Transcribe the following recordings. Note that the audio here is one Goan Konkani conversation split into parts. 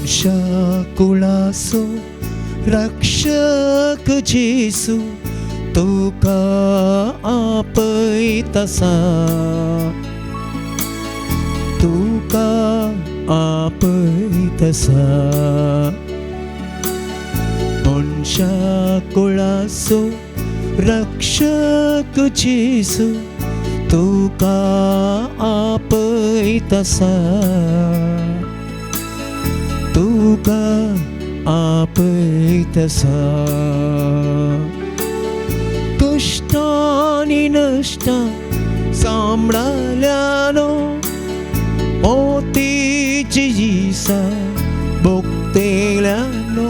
मनशा कुळाचो रक्षक जेजू तुका आपयतासा, तुका आपयतासा। मनशा कुळाचो रक्षक जेजू तुका आपयतासा, तुका आपयतासा। कश्टांनी नश्टां सांबळ्यानो मोतीची दिसा भोगतेल्यानो,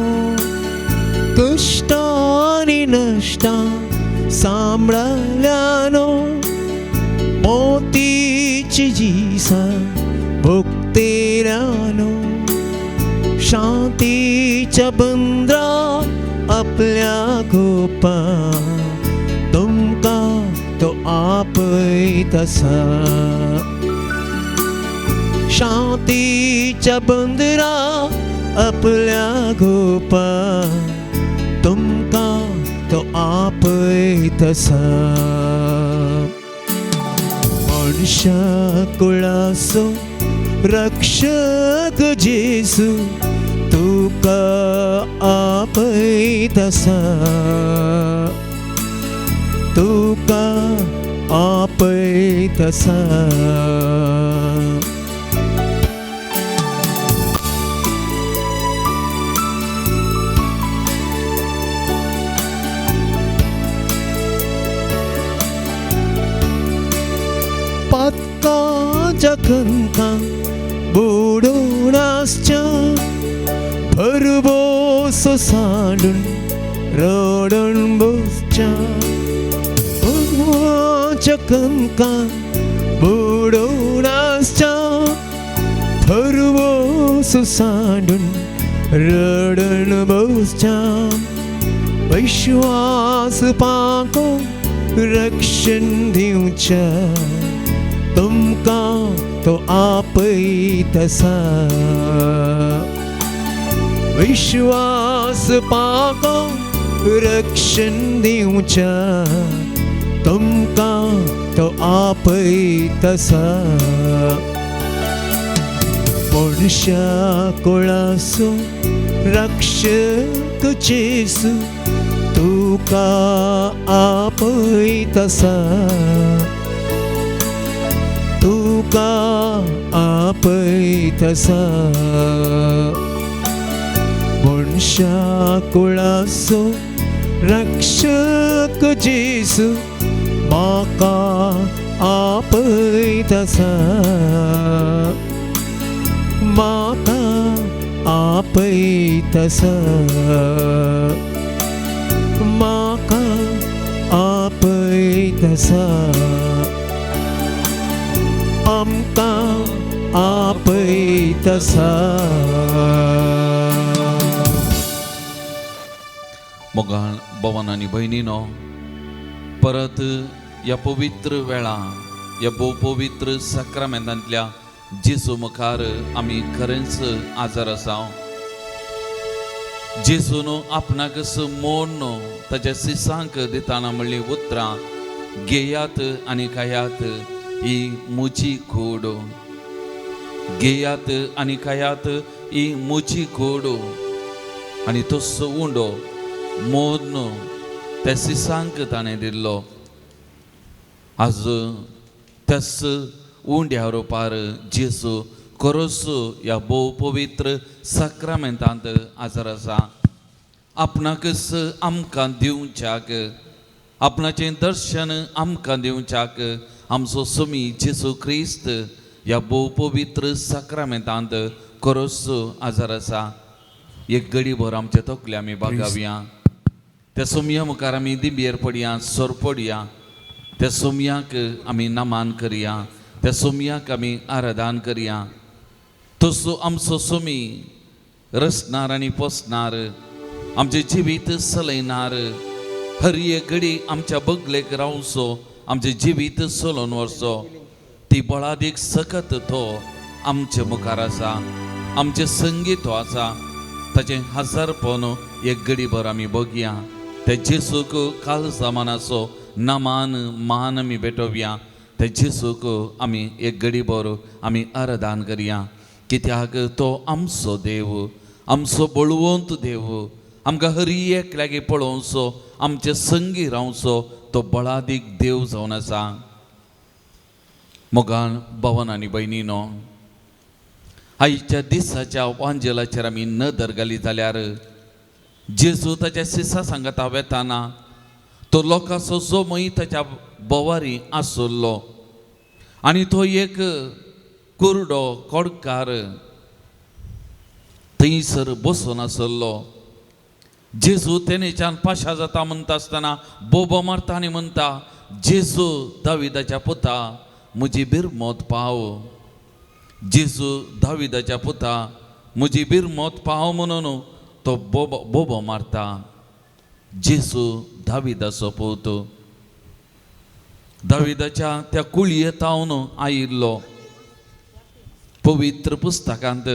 कश्टांनी नश्टां सांबळ्यानो मोतीची दिसा भोगतेल्यानो, शांतीच्या बंदरा आपल्या गोपा तुमकां तो आपयतासा, शांतीच्या बंदरा आपल्या गोपा तुमकां तो आपयतासा। मनशा कुळाचो रक्षक जेजू तुका आपयतासा, तुका आपयतासा। पातकाच्या खंता बुडून आसच्या भरभोस सांडून रडून बसच्या, भगवाच्या कंका बुडून आसच्या भरभोस सांडून रडून बसच्या, विश्वास पाको रक्षण दिवच्या तुमकां तो आपयतासा, विश्वास पाको रक्षण दिवच्या तुमकां तो आपयतासा। मनशा कुळाचो रक्षक जेजू तुका आपयतासा, तुका आपयतासा। मनशा कुळाचो रक्षक जेजू म्हाका आपयतासा, म्हाका आपयतासा, म्हाका आपयतासा, आमकां आपयतासा। मोगाळ भवन आनी भयणीनो, परत ह्या पवित्र वेळा ह्या भोव पवित्र साक्रामेंतांतल्या जेजू मुखार आमी खरेंच आजार आसा। जेजून आपणाकच मोडून ताच्या सिसांक दिताना म्हणली उतरां, घेयात आनी खायात ही म्हजी कूड, घेयात आनी खायात ही म्हजी कूड। आनी तसो उंडो मोडून त्या सिसांक ताणें दिल्लो। आज त्याच उंड्या रुपार जेजू खरोच ह्या भोव पवित्र साक्रामेंतांत आजार आसा। आपणाकच आमकां दिवच्याक, आपणाचें दर्शन आमकां दिवच्याक आमचो स्वामी जेजू क्रिस्त ह्या भोव पवित्र साक्रामेंतांत खरोच आजार आसा। एक गडीभर आमच्या तकले आमी बागावया, त्या सोमया मुखार आमी दिंबेर पडया, सोरपडया, त्या सोमयाक आमी नमान करया, त्या सोमयाक आमी आराधन करया। तसो आमचो सोमी रचणार आनी पोसणार, आमचें जिवीत चलयणार, हर एक घडी आमच्या बगलेक रावचो, आमचें जिवीत चलोवन व्हरचो, ती बळादीक सकत तो आमचे मुखार आसा। आमचें संगीत तो आसा ताचें हजारपण एक गडीभर आमी बघया. ते जेजूक काळजा मनाचो नमान मान आमी भेटोवया. ते जेजूक आमी एक गडीभर आमी आराधन करया, कित्याक तो आमचो देव, आमचो बळवंत देव, आमकां हर एक लागीं पळोवचो, आमचे संगी रावचो तो बळादीक देव जावन आसा. मोगान भवन आनी भयणीनो, आयच्या दिसाच्या वांजेलाचेर आमी नदर घाली जाल्यार जेजू ताच्या सिसा सांगता वेताना तो लोकांचो जोमय ताच्या बोवारी आसुल्लो आनी तो एक कुरडो कोडकार थंयसर बसून आसलो. जेजू तेणेच्यान पाशा जाता म्हणटा आसतना बोबो मारता आनी म्हणटा, जेजू दाविदाच्या पुता म्हजी बिरमोत पाव, जेजू दाविदाच्या पुता म्हजी बिरमोत पाव म्हणून तो बोबो बोबो मारता. जेजू दाविदाचो पूत, दाविदाच्या त्या कुळयेतावन आयिल्लो. पवित्र पुस्तकांत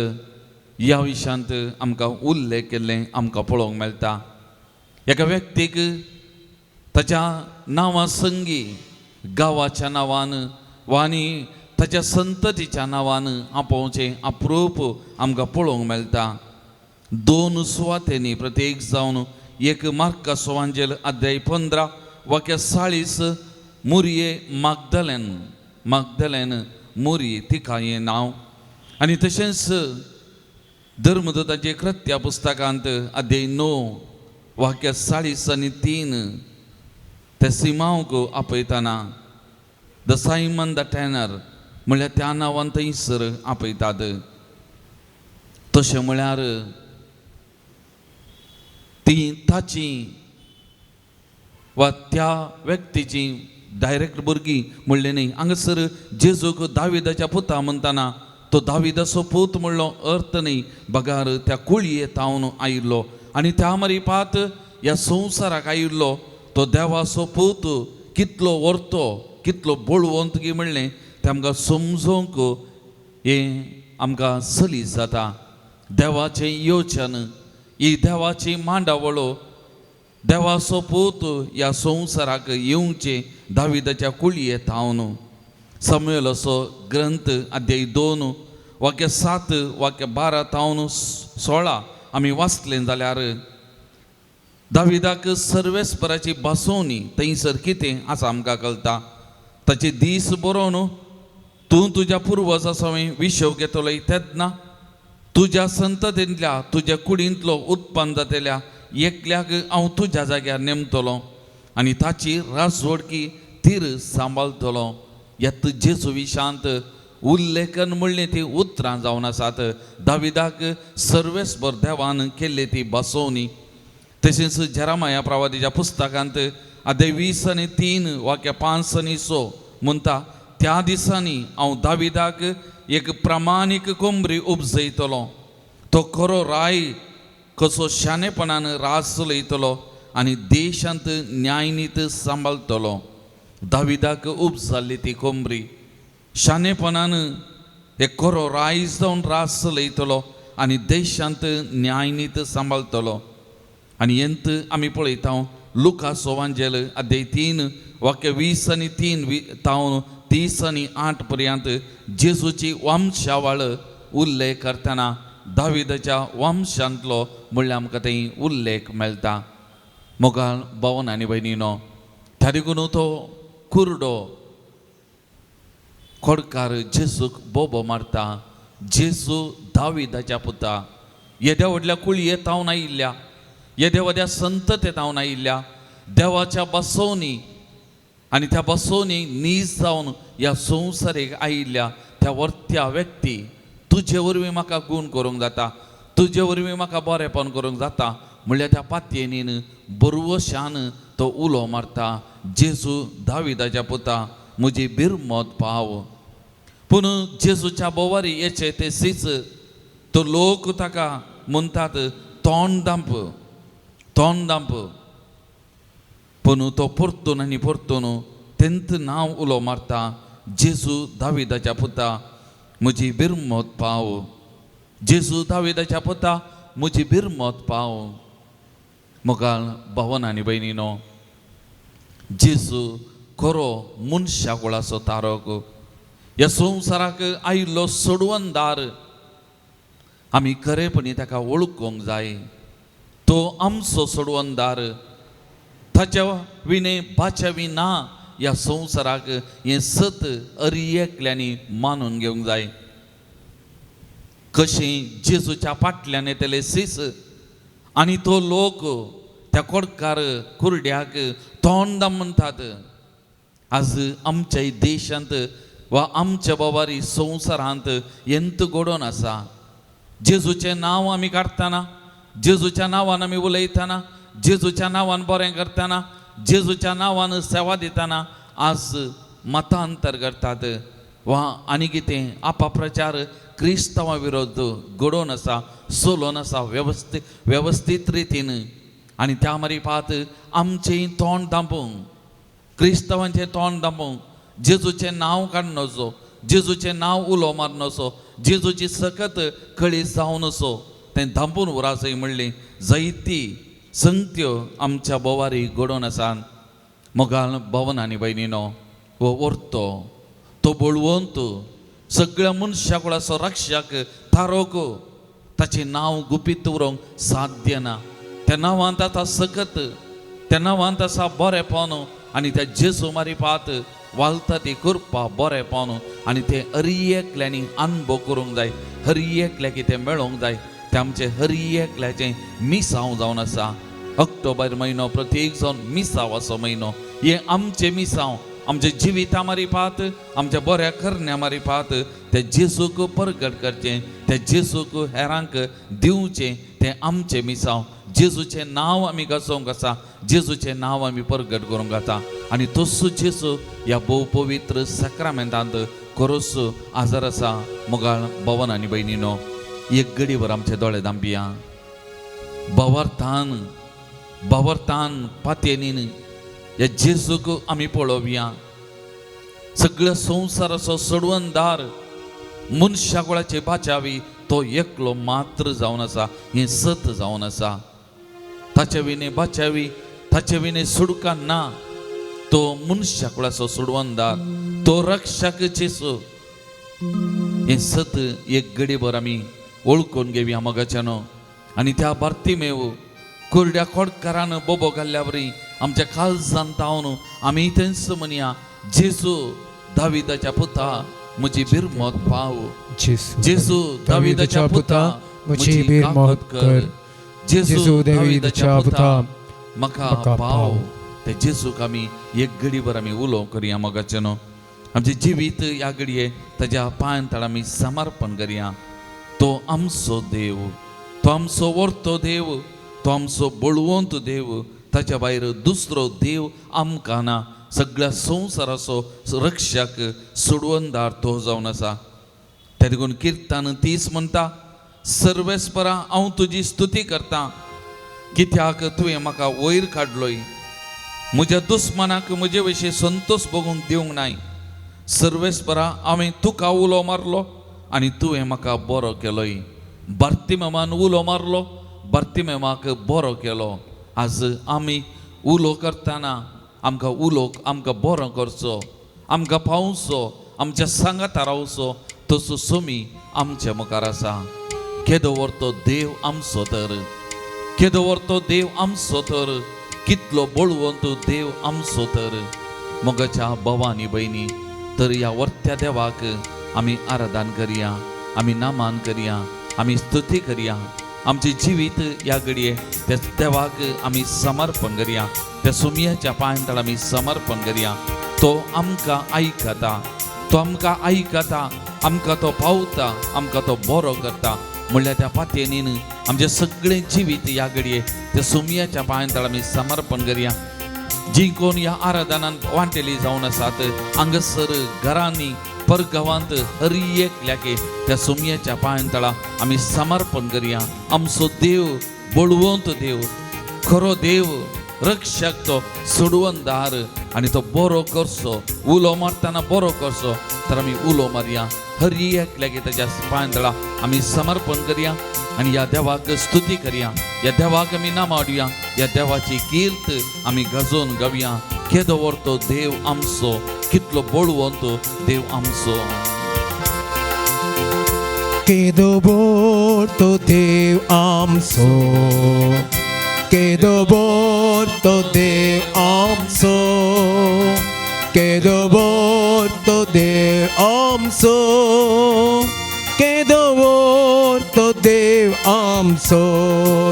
ह्या विशयांत आमकां उल्लेख केल्लें आमकां पळोवंक मेळटा. एका व्यक्तीक ताच्या नांवा संगी, गांवाच्या नांवान वा आनी ताच्या संततीच्या नांवान आपोवचें अप्रूप आमकां पळोवंक मेळटा. दोन सुवातेंनी प्रत्येक जावन एक मार्काचो वांजेल अध्याय 15 वाक्य 40 मुरये मागदलेन, मागदलेन मुरी तिका हें नांव. आनी तशेंच धर्मदूताचे कृत्या पुस्तकांत अध्याय 9 वाक्य 40 आनी 3 ते सिमांवक आपयतना the Simon the tanner म्हणल्यार त्या नांवान थंयसर आपयतात. तशें म्हळ्यार ती ताची वा त्या व्यक्तीची डायरेक्ट भुरगीं म्हणलें न्ही. हांगासर जेजूक दाविदाच्या पुता म्हणटाना तो दाविदाचो पूत म्हणलो अर्थ न्ही, बगार त्या कुळये तावन आयिल्लो आनी त्या मरिपात ह्या संवसाराक आयिल्लो तो देवाचो पूत कितलो व्हरतो, कितलो बळवंत गी म्हणलें तें आमकां समजूंक हें आमकां सलीस जाता. देवाचें योजन, ही देवाची मांडावळ, देवाचो पूत ह्या संवसाराक येवचें दाविदाच्या कुळये थावन. सामुएलाचो ग्रंथ अध्याय 2 वाक्य 7 वाक्य 12 थावन 16 आमी वाचलें जाल्यार दाविदाक सर्वेस्पराची भासोवणी थंयसर कितें आसा आमकां कळटा. ताचे दीस बरोवन तूं तुज्या पुर्वजा सवें विशव घेतलो तेन्ना तुज्या संततींतल्या तुज्या कुडींतलो उत्पन्न जातल्या एकल्याक हांव तुज्या जाग्यार नेमतलो आनी ताची राजवडकी तीर सांबाळटलो. येत जेजू विशांत उल्लेखन म्हणलें ती उतरां जावन आसात. दाविदाक सर्वेस्पर देवान केल्ली ती बसोवणी. तशेंच जेरामाया प्रवादीच्या पुस्तकांत अध्याय 20 आनी 3 वाक्य 5 आनी 6 म्हणटा, त्या दिसांनी हांव दाविदाक एक प्रमाणीक कोंबरी उपजयतलो, तो खरो राय कसो शाणेपणान राज चलयतलो आनी देशांत न्यायनीत सांबाळटलो. दाविदाक उपजाल्ली ती कोंबरी शाणेपणान एक खरो राय जावन राज चलयतलो आनी देशांत न्यायनीत सांबाळटलो. आनी हेंत आमी पळयता लुकाचो वांजेल अध्याय 3 वाक्य 20 आनी 3 तावन 30 आनी 8 पर्यंत जेजूची वंशावळ उल्लेख करतना दाविदाच्या वंशांतलो म्हणल्यार आमकां थंय उल्लेख मेळटा. मोगाळ भावन आनी भयणीनो, त्या देखून तो कुरडो खोडकार जेजूक बोबो मारता, जेजू दाविदाच्या पुता, येद्या व्हडल्या कुळये तावन आयिल्ल्या, येद्या व्हडल्या संतते तावन आयिल्ल्या देवाच्या बसोवणी आनी त्या बसोवणी नीज जावन ह्या संवसारेक आयिल्ल्या त्या व्हरत्या व्यक्ती तुजे वरवीं म्हाका गूण करूंक जाता, तुजे वरवीं म्हाका बरेपण करूंक जाता म्हणल्यार त्या पातयेनीन बरवशान तो उलो मारता, जेजू दाविदाच्या पुता म्हजी बिरमत पाव. पूण जेजूच्या बोवारी येचे ते सीच तो लोक ताका म्हणटात तोंड दांप, तोंड दांप. पूण तो परतून आनी परतून तेंत नांव उलो मारता, जेजू दाविदाच्या पुता म्हजी बिरमत पाव. जेजू दाविदाच्या पुता म्हजी बिरमत पाव. मोगाळ भावन आनी भयणीनो, जेजू खरो मनशा कुळाचो तारक, ह्या संवसाराक आयिल्लो सोडवणदार. आमी खरेपणी ताका वळखूंक जाय. तो आमचो सोडवणदार, ताच्या विणे बाचावी ना ह्या संवसाराक. हें सत हर एकल्यांनी मानून घेवंक जाय. कशें जेजूच्या फाटल्यान येतले सीस आनी तो लोक त्या कोडकार कुरड्याक तोंडां म्हणटात. आज आमच्या देशांत वा आमच्या बाबारी संवसारांत येंत घडोवन आसा. जेजूचें नांव आमी काडटना, जेजूच्या नांवान आमी उलयतना, जेजूच्या नांवान बरें करतना, जेजूच्या नांवान सेवा दितना आज मतांतर करतात वा आनी कितें आपाप्रचार क्रिस्तांवा विरोध घडोवन आसा, चलोवन आसा वेवस्थीत रितीन. आनी त्या मारिपात आमचें तोंड धांपूंक, क्रिस्तांवांचें तोंड धांपूंक, जेजूचें नांव काडनसो, जेजूचें नांव उलो मारनसो, जेजूची सकत कळी जावनसो तें धांपून उरासय म्हणली जायती संगत्यो आमच्या बोवारी घडोवन आसात. मोगाळ भवन आनी भयणीनो, हो व्हरतो तो बळवंत सगळ्या मनशा कुळाचो रक्षक तारोक, ताचें नांव गुपीत उरोवंक साध्य ना. त्या नांवांत आतां सकत, त्या नांवांत आसा बरेंपण आनी त्या जेजू मारिपात वालता ती करपा बरेंपण आनी तें हर एकल्यांनी अनुभव करूंक जाय, हर एकल्याक तें मेळोंक जाय. तें आमचें हर एकल्याचें मिसांव जावन आसा. ऑक्टोबर म्हयनो प्रत्येक जावन मिसांवाचो म्हयनो. हें आमचें मिसांव, आमच्या जिविता मारिपात, आमच्या बऱ्या करण्या मारिपात त्या जेजूक परगट करचें, त्या जेजूक हेरांक दिवचें, तें आमचें मिसांव. जेजूचें नांव आमी गाजोवंक आसा, जेजूचें नांव आमी परगट करूंक आसा. आनी तसो जेजू ह्या भोव पवित्र साक्रामेंतांत खरोच आजार आसा. मोगाळ भवन आनी भयणीनो, एक घडीभर आमचे दोळे धांपया. भवर्थान भवर्थान पातयेनीन ह्या जेजूक आमी पळोवया. सगळ्या संवसाराचो सोडवणदार, मनशा कुळाचे बाचावी तो एकलो मात्र जावन आसा. हें सत जावन आसा. ताचे विणे बाचावी, ताचे विणे सुडका ना. तो मनशा कुळाचो सोडवणदार, तो रक्षक जेजू. हें सत एक घडीभर आमी वळखून घेवया मोगाच्यानो. आनी त्या बार्तिमेव कुरड्या खोडकारान बोबो घाल्ल्या वरी आमच्या काळजान तावन आमी थंयच म्हणया, जेजू दाविदाच्या पुता म्हजी बिरमत पाव. जेजू दाविदाच्या पुता म्हजी बिरमत कर. जेजू दाविदाच्या पुता म्हाका पाव. ते जेजूक आमी एक घडीभर आमी उलोवंक करया मोगाच्यानो. आमचें जिवीत ह्या घडये ताज्या पांयां तळ आमी समर्पण करया. तो आमचो देव, तो आमचो व्हरतो देव, तो आमचो बळवंत देव. ताच्या भायर दुसरो देव आमकां ना. सगळ्या संवसाराचो रक्षक सोडवणदार तो जावन आसा. त्या देखून किर्तन 30 म्हणटा, सर्वेस्परा हांव तुजी स्तुती करता, कित्याक तुवें म्हाका वयर काडलोय, म्हज्या दुस्मानाक म्हजे विशीं संतोश भोगूंक दिवंक नाय. सर्वेस्परा हांवें तुका उलो मारलो आनी तुवें म्हाका बरो केलोय. बार्तिमेमान उलो मारलो, बार्तिमेमाक बरो केलो. आज आमी उलो करतना आमकां उलो आमकां बरो करचो, आमकां पावचो, आमच्या सांगाता रावचो तसो सोमी आमच्या मुखार आसा. केदो व्हरतो देव आमचो तर, केदो व्हरतो देव आमचो तर, कितलो बळवंत देव आमचो तर. मोगाच्या भावानी भयणी, तर ह्या व्हरत्या देवाक आमी आराधन करया, आमी नामान करया, आमी स्तुती करया. आमचें जिवीत ह्या घडये त्या देवाक आमी समर्पण करया, त्या सुमयाच्या पांयां आमी समर्पण करया. तो आमकां आयकता, तो आमकां आयकता, आमकां तो पावता, आमकां तो बरो करता. म्हणल्यार त्या पातयेनीन आमचें सगळें जिवीत ह्या घडये त्या सुमयाच्या पांयां आमी समर्पण करया. जी कोण ह्या आराधनान वांटेली जावन आसात हांगासर घरांनी परगांवांत हर एकल्याके त्या सुमयाच्या पांयां तळा आमी समर्पण करया. आमचो देव बळवंत देव, खरो देव, रक्षक, तो सोडवणदार आनी तो बरो करचो. उलो मारतना बरो करचो तर आमी उलो मारया. हर एकल्याक ताच्या पांयतळा आमी समर्पण करया आनी ह्या देवाक स्तुती करया, ह्या देवाक आमी नामाडुया, ह्या देवाची कीर्त आमी गाजोवन गावया. केदो व्हरतो देव आमचो, कितलो बळवंत देव आमचो. केदो व्हडलो देव आमचो, केदो व्हडलो देव आमचो, केदो व्हडलो देव आमचो, केदो व्हडलो देव आमचो.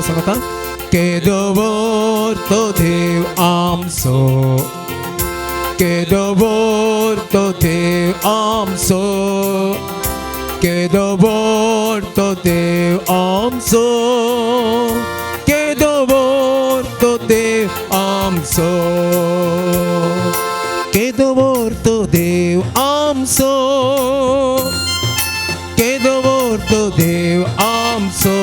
सांगता केदो व्हडलो देव आमचो, केदो व्हडलो देव आमचो, केदो व्हडलो देव आमचो, केदो व्हडलो देव आमचो, केदो व्हडलो देव आमचो, केदो व्हडलो देव आमचो.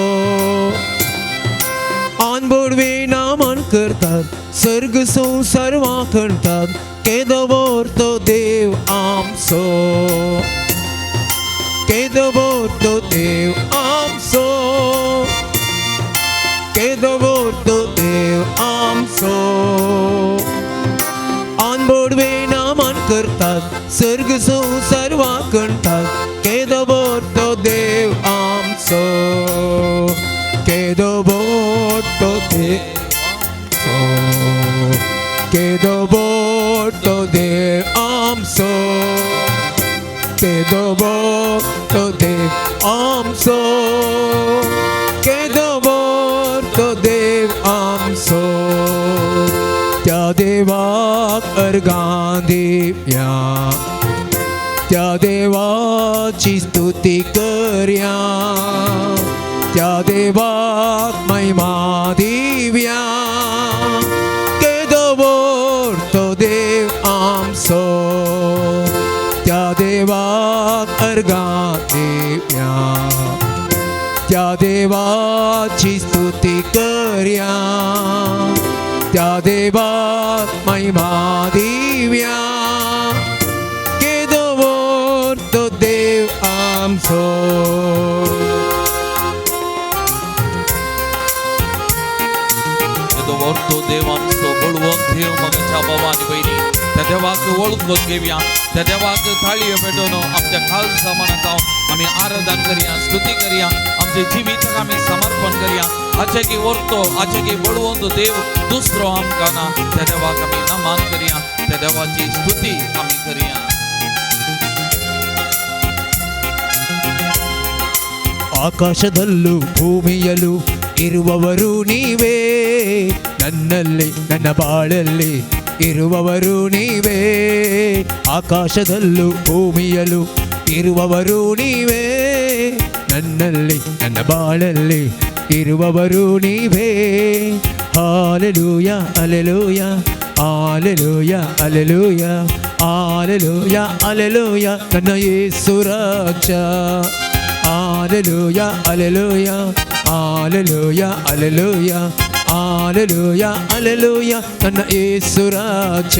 आनबोडवे नामन करतात, सर्ग संवसार वाखणतात, केदो व्हडलो देव आमचो, केदो व्हडलो देव आमचो, केदो व्हडलो देव आमचो. आनबोडवे नामन करतात, सर्ग संवसार वाखणतात, केदो व्हडलो देव आमचो, केदो व्हडलो देव आमचो, केदो व्हडलो देव आमचो, केदो व्हडलो देव आमचो, केदो व्हडलो देव आमचो. त्या देवाक अर्गां दिवया, त्या देवाची स्तुती करया, त्या देवाक महिमा दिवया, केदो व्हडलो देव आमचो, त्या देवाक अर्गां दिवया, त्या देवाची स्तुती करया, त्या देवाक महिमा दिवया, केदो व्हडलो देव आमचो. केदो व्हडलो देव आमचो, बळवंत देव. मगाच्या बाबा आनी भयणी त्या देवाक वळखून घेवया, त्या देवाक थाळयो पेटोवन आमच्या खालसा मनांत आमी आराधन करया, स्तुती करया, आमच्या जिविताक आमी समर्पण करया. हाचे की व्हरतो, हाचे की बळवंत देव दुसरो आमकां ना. त्या देवाक आमी नमन करया, त्या देवाची स्तुती आमी करया. ಆಕಾಶದಲ್ಲೂ ಭೂಮಿಯಲ್ಲೂ ಇರುವವರು ನೀವೇ, ನನ್ನಲ್ಲಿ ನನ್ನ ಬಾಳಲ್ಲಿ ಇರುವವರು ನೀವೇ. ಆಕಾಶದಲ್ಲೂ ಭೂಮಿಯಲ್ಲೂ ಇರುವವರು ನೀವೇ, ನನ್ನಲ್ಲಿ ನನ್ನ ಬಾಳಲ್ಲಿ ಇರುವವರು ನೀವೇ. Hallelujah alleluia alleluia alleluia alleluia alleluia ನನ್ನ ಯೇಸು ರಾಜ. Alleluia alleluia alleluia alleluia alleluia alleluia ನನ್ನ ಯೇಸು ರಾಜ.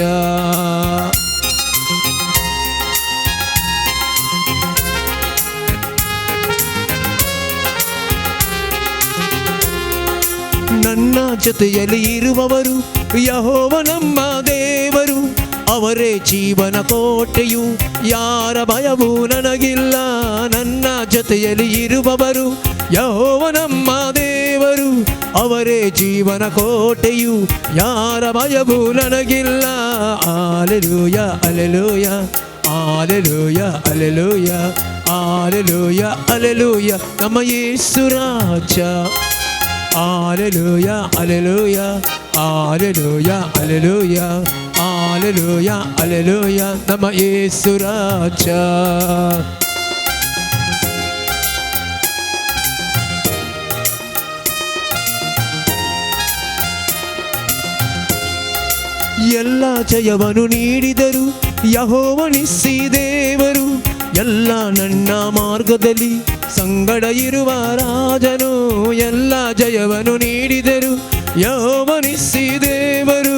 ನನ್ನ ಜೊತೆಯಲ್ಲಿ ಇರುವವರು ಯೆಹೋವ ನಮ್ಮ ದೇವರು, ಅವರೇ ಜೀವನ ಕೋಟೆಯು, ಯಾರ ಭಯವೂ ನನಗಿಲ್ಲ. ನನ್ನ ಜೊತೆಯಲ್ಲಿ ಇರುವವರು ಯೆಹೋವ ನಮ್ಮ ದೇವರು, ಅವರೇ ಜೀವನ ಕೋಟೆಯು, ಯಾರ ಭಯವೂ ನನಗಿಲ್ಲ. Alleluia alleluia alleluia alleluia alleluia alleluia ನಮ್ಮ ಯೇಸು ರಾಜ. Alleluia alleluia alleluia alleluia alleluia alleluia ನಮ್ಮ ಯೇಸು ರಾಜ. ಎಲ್ಲ ಜಯವನ್ನು ನೀಡಿದರು ಯೆಹೋವನಿಸ್ಸಿ ದೇವರು, ಎಲ್ಲ ನನ್ನ ಮಾರ್ಗದಲ್ಲಿ ಸಂಗಡ ಇರುವ ರಾಜನು. ಎಲ್ಲ ಜಯವನ್ನು ನೀಡಿದರು ಯೆಹೋವನಿಸ್ಸಿ ದೇವರು,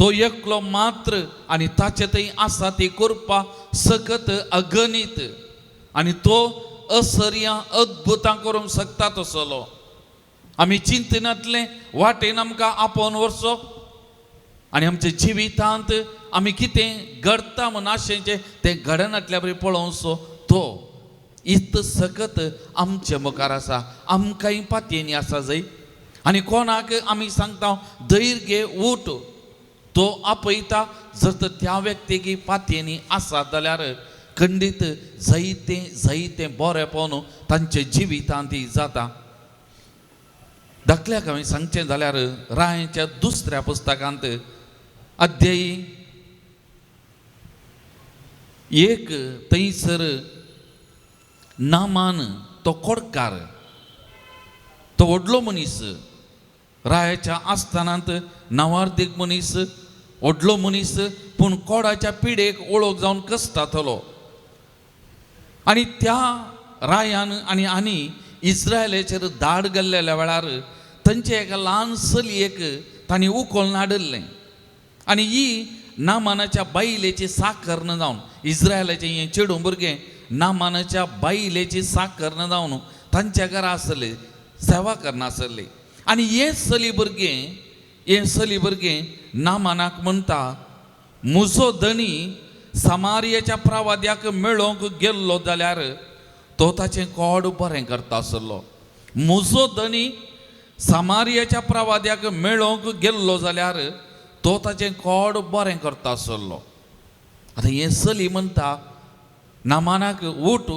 तो एकलो मात्र आनी ताचे थंय आसा ती कृपा सकत अगणीत आनी तो असर्यां अद्भुतां करूंक शकता तसलो. आमी चिंतनांतलें वाटेन आमकां आपोवन व्हरचो आनी आमच्या जिवितांत आमी कितें घडता म्हूण आशेचें तें घडनातल्या बरी पळोवचो तो इत सकत आमचे मुखार आसा. आमकांय पातयेनी आसा जय आनी कोणाक आमी सांगता धैर्य घे उठ, तो आपयता. जर तर त्या व्यक्तीक पातयेनी आसा जाल्यार खंडीत जायते जायते बरेपण तांचे जिवितांत जाता. धाकल्याक हांवें सांगचें जाल्यार रायांच्या दुसऱ्या पुस्तकांत अध्यायी 1 थंयसर नामान तो कोडकार, तो व्हडलो मनीस, रायाच्या आस्थानांत नावार्दीक मनीस, व्हडलो मनीस, पूण कोडाच्या पिडेक ओळख जावन कसतातलो. आनी त्या रायान आनी आनी इस्रायलाचेर धाड गेल्ल्या वेळार तांचे एका ल्हान चलयेक तांणी उखलून हाडिल्लें आनी ही नामानाच्या बायलेची साकर न जावन इस्रायलाचें हें चेडूं भुरगें नामानाच्या बायलेची साकर न जावन तांच्या घरा आसले, सेवा करनासली. आनी हें चली भुरगें, हें चली भुरगें नामानाक म्हणटा, म्हजो धनी समारियाच्या प्रवाद्याक मेळोवंक गेल्लो जाल्यार तो ताचें कोड बरें करता आसलो. म्हजो धनी समारियाच्या प्रवाद्याक मेळोवंक गेल्लो जाल्यार तो ताचें कोड बरें करता आसलो. आतां हें चली म्हणटा नामानाक उठ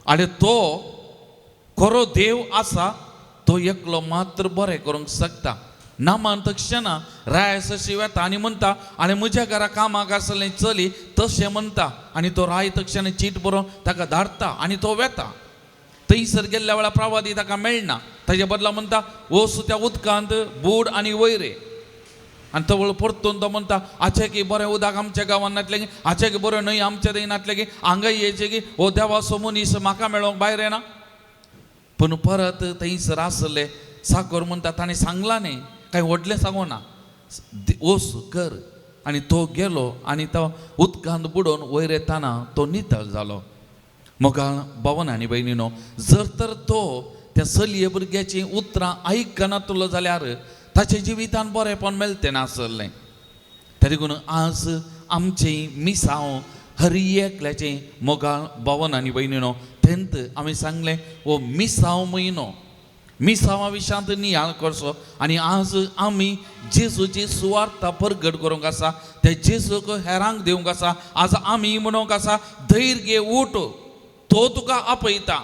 आनी तो खरो देव आसा, तो एकलो मात्र बरें करूंक शकता. नामान तक्षणा राय सशी वेता आनी म्हणटा आनी म्हज्या घरा कामाक आसलें चली तशें म्हणटा आनी तो राय तक्षणा चीट बरोवन ताका धाडटा आनी तो वेता. थंयसर गेल्ल्या वेळार प्रवादी ताका मेळना, ताजे बदला म्हणटा वच त्या उदकांत बूड आनी वयर. आनी तो वळ परतून तो म्हणटा आचे की बरें उदक आमच्या गांवांत नातलें की, आचे की बरें न्हंय आमच्या थंय नातलें की, हांगा येयचें की हो देवाचो मनीस म्हाका मेळोंक भायर येना. पूण परत थंयसर आसले साकर म्हणटा ताणें सांगलां न्ही, कांय व्हडलें सांगूना, वच कर. आनी तो गेलो आनी तो उदकांत बुडोवन वयर येताना तो नितळ जालो. मोगाळ भावन आनी भयणीनो, जर तर तो त्या चलये भुरग्याचीं उतरां आयकनातलो जाल्यार ताच्या जिवितान बरेंपण मेळटें नासलें. तरी देखून आज आमचें मिसांव हर एकल्याचें मोगाळ भावन आनी भयणीनो, तेंत आमी सांगलें हो मिसांव म्हयनो, मिसांवा विशांत नियाळ करचो आनी आज आमी जेजूची सुवार्ता परगट करूंक आसा, त्या जेजूक हेरांक दिवंक आसा. आज आमी म्हणूंक आसा धैर्य घे उठ, तो तुका आपयता.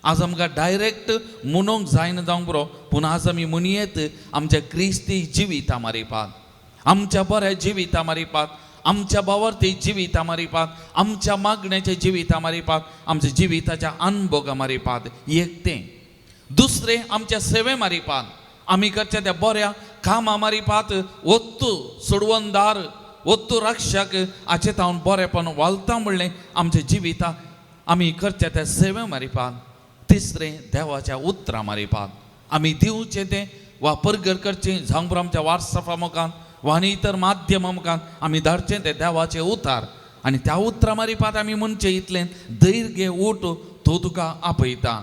आज आमकां डायरेक्ट म्हणूंक जायना जावंक बरो, पूण आज आमी म्हणयेत आमच्या क्रिस्ती जिविता मारिपात, आमच्या बऱ्या जिविता मारिपात, आमच्या भावार्थी जिविता मारिपात, आमच्या मागण्याच्या जिविता मारिपात, आमच्या जिविताच्या अनुभोगा मारिपात. एक तें, दुसरें आमच्या सेवे मारिपात, आमी करच्या त्या बऱ्या कामा मारिपात ओत्तू सोडवणदार, ओत्तू रक्षक हाचे तावन बरेपण वालता म्हणलें आमच्या जिविता आमी करच्या त्या सेवे मारिपात. तिसरें देवाच्या उतरां मारिपात, आमी दिवचें तें वा परगट करचें जावं पुरो आमच्या वॉट्सॅपा मुखार वा आनी इतर माध्यमां मुखार आमी धाडचें तें देवाचें उतार आनी त्या उतरां मारिपात आमी म्हणचें इतलें धैर्य घे उठ, तो तुका आपयता.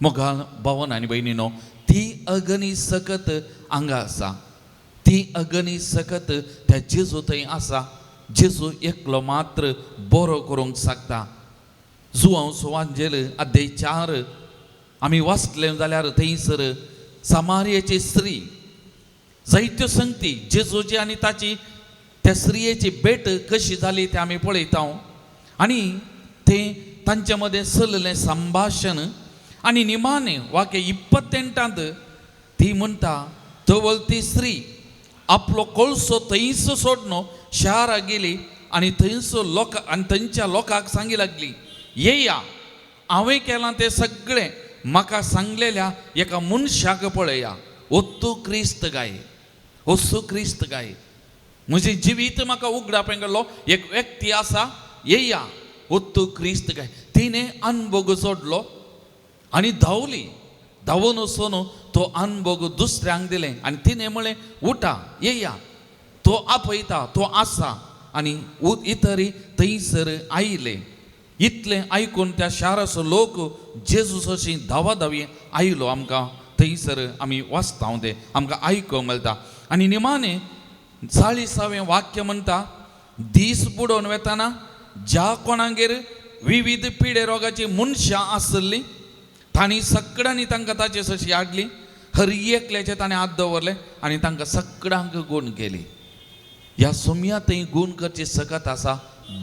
मोगाळ भावन आनी भयणीनो, ती अगनी सकत हांगा आसा, ती अगनी सकत त्या जेजू थंय आसा. जेजू एकलो मात्र बरो करूंक शकता. जुवांव सुवांजेल अध्याय 4 आमी वाचले जाल्यार थंयसर समारियाची स्त्री जायत्यो संगती जेजूची आनी ताची त्या स्त्रियेची भेट कशी जाली तें आमी पळयता आनी तें तांचे मदें चललें संभाशण. आनी निमाणें वाक्य 28 ती म्हणटा तवल ती स्त्री आपलो कोळसो थंयच सोडून शाराक गेली आनी थंयचो लोक आनी थंयच्या लोकांक सांगी लागली, येया हांवें केलां तें सगळें म्हाका सांगलेल्या एका मनशाक पळया, ओत्तू क्रिस्त गाय, ओत्तू क्रिस्त गाय, म्हजें जिवीत म्हाका उगडापें गेल्लो एक व्यक्ती आसा, येया ओत्तू क्रिस्त गाय. तिणें अनभोग सोडलो आनी धांवली, धांवून वचून तो अनभोग दुसऱ्यांक दिलें आनी तिणें म्हळें उठा येया. तो आपयता, तो आसा. आनी इतरी थंयसर आयले. इतलें आयकून त्या शाराचो लोक जेजूस अशी धांवा धांवी आयलो. आमकां थंयसर आमी वाचता तें आमकां आयकूंक मेळटा. आनी निमाणें 40वें वाक्य म्हणटा, दीस बुडोवन वेताना ज्या कोणागेर विविध पिडे रोगाची मनशां आसली तांणी सगळ्यांनी तांकां ताचे सशी हाडली. हर एकल्याचे ताणें हात दवरले आनी तांकां सगळ्यांक गूण केली. ह्या सोम्या थंय गूण करची सकत आसा,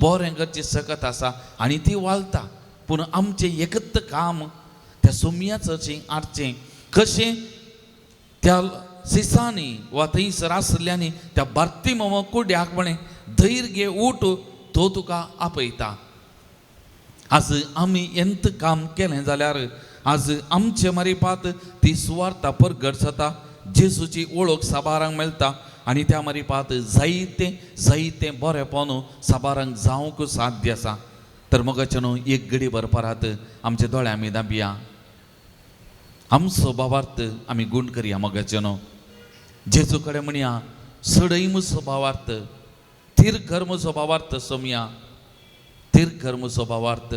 बरें करची सकत आसा आनी ती वालता. पूण आमचें एकत काम त्या सोम्या चडशें आरचें कशें त्या सिसांनी वा थंयसर आसल्यांनी त्या भारती मम कुड्याक म्हळें, धैर्य घे, उठ, तो तुका आपयता. आज आमी एंत काम केलें जाल्यार आज आमचे मारिपात ती सुवार्ता परगट जाता, जेजूची वळख साबारांक मेळटा आनी त्या मारिपात जायतें जायतें बरेंपण साबारांक जावंक साध्य आसा. तर मगाचें न्हू एक घडी भरपारात आमच्या दोळ्या आमी दाबया, आमचो भावार्थ आमी गूण करया. मगाचें न्हू जेजू कडेन म्हणया, सडय म्हजो भावार्थ, थीर कर म्हजो भावार्थ सोमया, थीर कर म्हजो भावार्थ.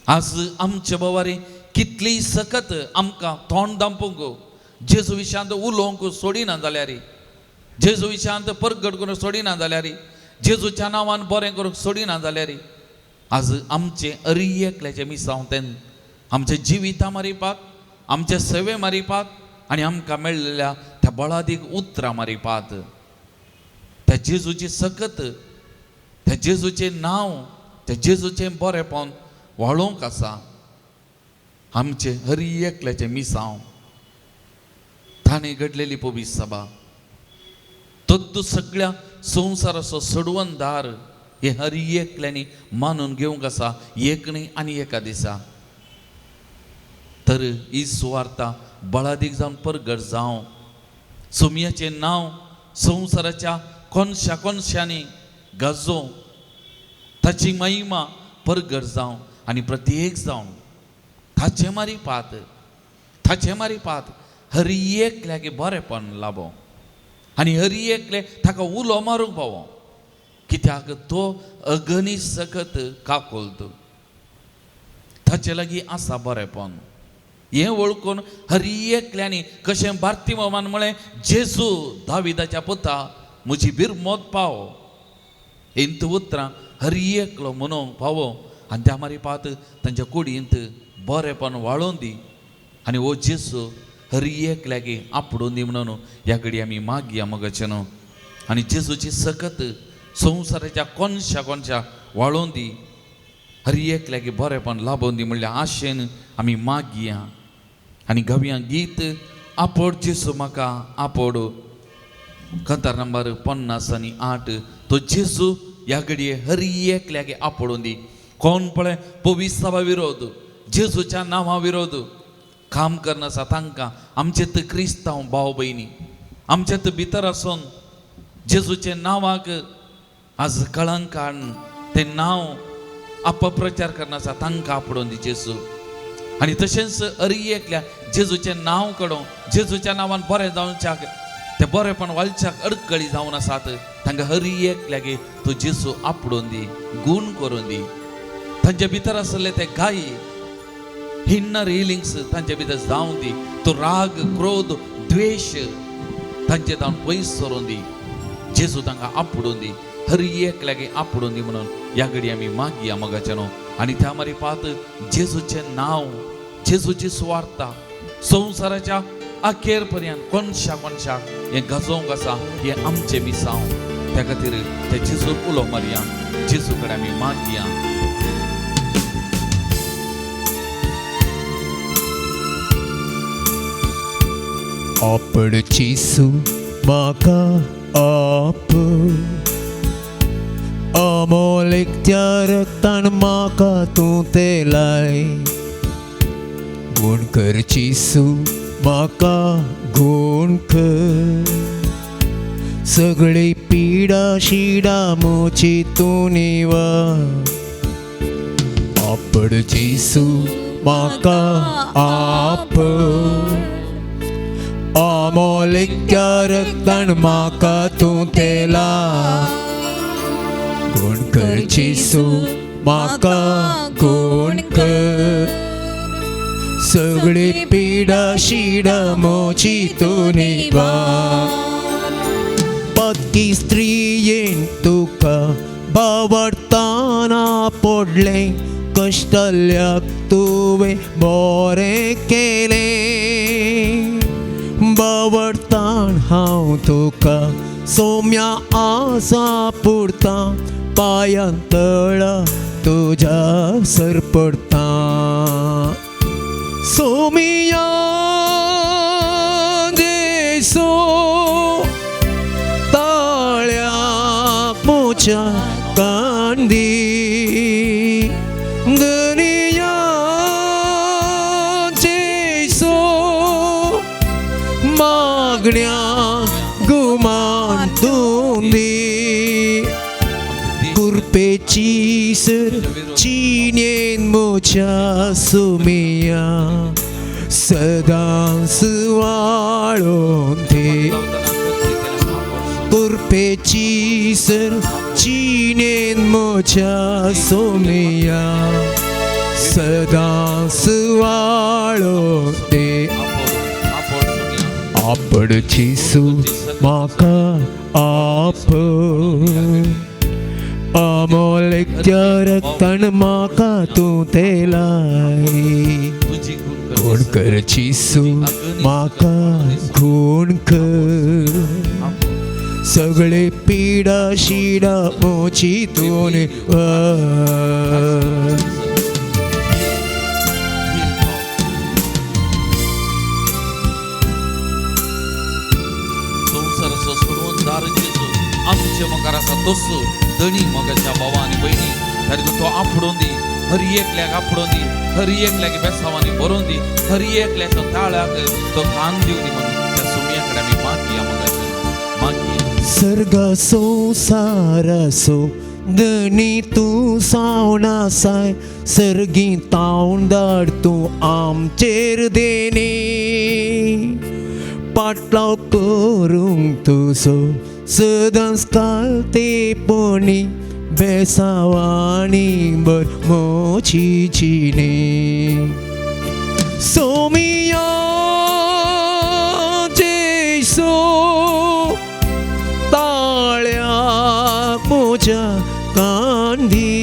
आज आमचे भावारी कितली सकत आमकां तोंड दामपूंक जेजू विशांत उलोवंक सोडिना जाल्यार, जेजू विशांत परगट करूंक सोडिना जाल्यार, जेजूच्या नांवान बरें करूंक सोडिना जाल्यार, आज आमचें अरी एकल्याचें मिसांव तें आमच्या जिविता मारिपात, आमचे सेवे मारिपात आनी आमकां मेळिल्ल्या त्या बळादीक उतरां मारिपात, त्या जेजूची सकत, त्या जेजूचें नांव, त्या जेजूचें बरेंपण वाळोवंक आसा. आमचें हरी एकल्याचें मिसांव ताणें घडलेली पवित्र सभा तद्दू सगळ्या संवसाराचो सडवणदार हे हरी एकल्यांनी मानून घेवंक आसा, एक न्ही आनी एका दिसा. तर ही सुवार्ता बळादीक जावन परगट जावं, सोमयाचें नांव संवसाराच्या कोनशा कोनशांनी गाजोवं, ताची महिमा परगट जावं आनी प्रत्येक जावन ताचे मारिपात, ताचे मारिपात हरी एकल्याक बरेंपण लाबो आनी हरी एकले ताका उलो मारूंक पावो, कित्याक तो अगणी सकत काकोलत, ताचे लागीं आसा बरेंपण. हें वळखून हरी एकल्यांनी कशें भारती मामान म्हळें, जेजू दाविदाच्या पुता म्हजी बिरमोत पाव, इंत उतरां हरी एकलो म्हणूंक पावो आनी त्या मारिपात तांच्या कुडींत बरेंपण वाळोवन दी आनी हो जेजू हरी एकल्याक आपडून दी म्हणून ह्या घडी आमी मागया मगाचें न्हू. आनी जेजूची सकत संवसाराच्या कोनशा कोनशा वाळोवन दी, हरी एकल्याक बरेंपण लाबोवन दी म्हणल्यार आशेन आमी मागया आनी गावया गीत आपोड जेजू म्हाका आपोड, कंतार नंबर 58. तो जेजू ह्या घडये हरी एकल्याक आपोडून दी. कोण पळय पविसावा विरोध, जेजूच्या नांवा विरोध काम करनासा तांकां आमचे त क्रिस्तांव भाव भयणी आमचे त भितर आसून जेजूचे नांवाक आज कळंक हाडून तें नांव अपप्रचार करनासा तांकां आपडोवन दी जेजू. आनी तशेंच अरी एकल्या जेजूचें नांव कडोवन जेजूच्या नांवान बरें जावच्याक तें बरेंपण वालच्याक अडकळी जावन आसात तांकां हरी एकल्याक तो जेजू आपडोवन दी, गूण करून दी. तांच्या भितर आसले ते गाय इनर हिलिंग्स तांचे भितर जावन दी, तो राग क्रोध द्वेश तांचे जावन पयस सरून दी, जेजू तांकां आपडून दी, हर एकल्याक आपडून दी म्हणून ह्या घडी आमी मागया मगाचें न्हू. आनी त्या मारिपात जेजूचें नांव, जेजूची सुवार्ता संवसाराच्या अखेर पर्यंत कोनशा कोनशाक हें गाजोवंक आसा, हें आमचें मिसांव. त्या खातीर ते जेजूक उलो मारया, जेजू कडेन आमी मागया. आपड जेजू म्हाका आप, अमोलीक त्या रक्तान म्हाका तूं तेलाय, गूण कर जेजू म्हाका गूण कर, सगळी पिडा शिडा म्हजी तूं निवार. आपड जेजू म्हाका आप, अमोलिक्या रक्तान म्हाका तूं तेला गुण कर जेसू म्हाका गुण कर सगळी पिडा शिडा मोची तूं निवार पक्की स्त्रियेन तुका बावडताना पडलें कश्टल्याक तुवें बरें केलें बावडतान हांव तुका सोम्या आसा पुरता पांयां तळा तुज्या सर पडता सोमिया जेसू ताळ्या म्हज्या कांदी धनिया जेसू मागण्या गुमान तूं दी कुरपेची सर चिन्येन म्हज्या सुमिया सदांच वाळोवन दी कुरपेची सर चिन्येन म्हज्या सोमिया सदांच वाळोवन दी आपड जेसू म्हाका आप अमोलिक्या रक्तान म्हाका तूं तेलाय तुजी गुण कर जेसू म्हाका गुण कर सगळे पिडा शिडा मोची तूं निवार. संवसाराचो सोडून दार जेजू आमचे मुखार आसा तसो धणी मोगाच्या भावा आनी भयणी ताका तो आपडोवन दी हर एकल्याक आपडोवन दी हर एकल्याक बेसावांनी बरोवन दी हर एकल्याच्या ताळ्याक तो कान दिवनी म्हणून त्या सुमया कडेन आमी मागया मोगाच्या मागया. सर्ग संवसाराचो धनी तूं जावन आसाय सर्गी तावन धाड तूं आमचेर देणी पाटलाव करूंक तुजो सदांच कालतेपणी बेसावाणी बर मोची जिणे सोमिया जेसू ताळ्या म्हज्या कांदी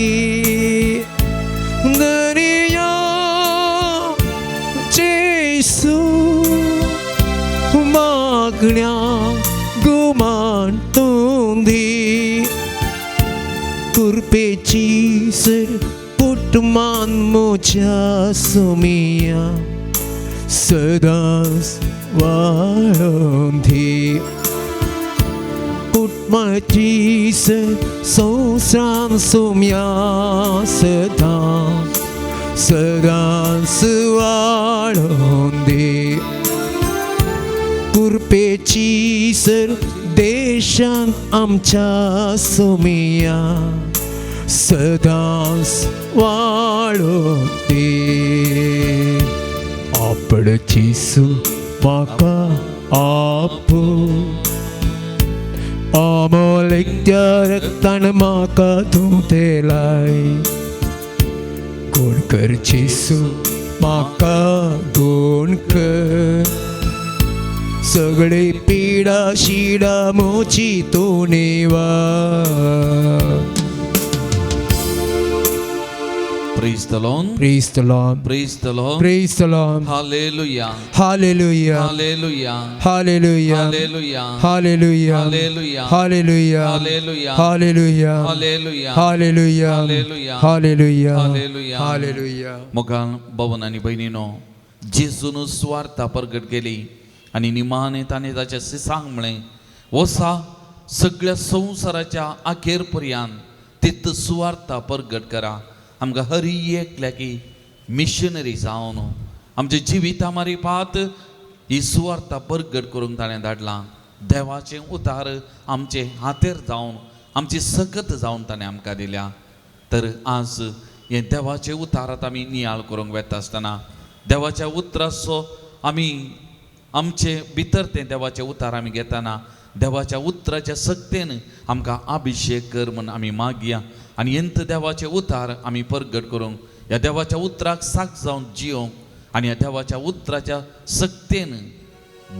दर्या जेसू मागण्या गुमान तूं दी कुरपेची सर पुटमान म्हज्या सुमिया सदांच वाळोवन दी कुटमाची सर संवसारान सुम्या सदां सदांच वाळोवन दी कुरपेची सर देशांत आमच्या सुमिया सदांच वाळोवन दी आपड जेसू म्हाका आप अमोलिक्या रक्तान म्हाका तूं तेलाय गुण कर जेसू म्हाका गुण कर सगळे पिडा शिडा मोची तूं निवार. Praise the Lord. Praise the Lord. Praise the Lord. Praise the Lord. Hallelujah. Hallelujah. Hallelujah. Hallelujah. Hallelujah. Hallelujah. Hallelujah. Hallelujah. Hallelujah. Hallelujah. Hallelujah. Hallelujah. Hallelujah. Hallelujah. Hallelujah. Hallelujah. मोगान भवन आनी भयणीनो जेजून सुवार्ता प्रगट केली आनी निमाणे ताणें ताच्या सिसांक म्हळें वसा सगळ्या संवसाराच्या अखेर पर्यंत तित सुवार्ता प्रगट करा. आमकां हर एकल्याकी मिशनरी जावन आमच्या जिविता मारिपात ही सुवार्ता प्रगट करूंक ताणें धाडलां. देवाचें उतार आमचे हातेर जावन आमची सकत जावन ताणें आमकां दिल्या. तर आज हें देवाचें उतारात आमी नियाळ करूंक वेता आसतना देवाच्या उतराचो आमी आमचे भितर तें देवाचें उतार आमी घेतना देवाच्या उतराच्या सक्तेन आमकां अभिशेक कर म्हूण आमी मागया आनी यंत देवाचे उतार आमी परगट करूंक, ह्या देवाच्या उतराक साक जावन जियोंक आनी ह्या देवाच्या उतराच्या सक्तेन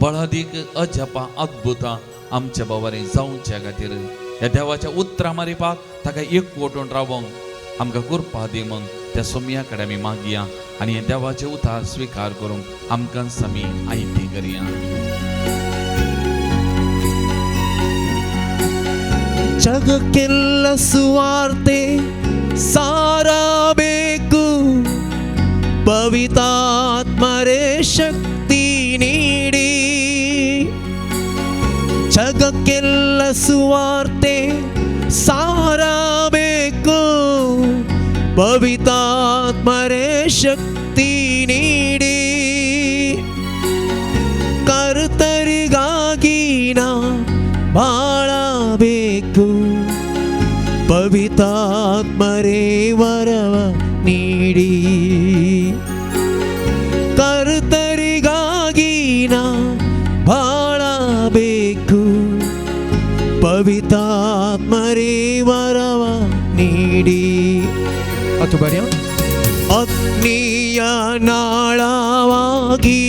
बळादीक अजापां अद्भुतां आमच्या बाबांनी जावच्या खातीर ह्या देवाच्या उतरां मारिपाक ताका एकवटून रावोंक आमकां कृपा दी म्हूण त्या सोमया कडेन आमी मागया आनी हे देवाचे उतार स्विकार करूंक आमकां आमी आयती करया. ಜಗಕ್ಕೆಲ್ಲ ಸುವಾರ್ತೆ ಸಾರಬೇಕು, ಪವಿತಾತ್ಮರೇ ಶಕ್ತಿ ನೀಡಿ. ಜಗಕ್ಕೆಲ್ಲ ಸುವಾರ್ತೆ ಸಾರಬೇಕು, ಪವಿತಾತ್ಮರೇ ಶಕ್ತಿ ನೀಡಿ. ಕರ್ತರಿಗಾಗಿ ನಾ ಬಾಳಬೇಕು, ಪವಿತಾತ್ಮರೇ ವರವ ನೀಡಿ. ಕರ್ತರಿಗಾಗಿ ನಾ ಬಾಳಬೇಕು, ಪವಿತಾತ್ಮರೇ ವರವ ನೀಡಿ. ಅಗ್ನಿಯ ನಾಳವಾಗಿ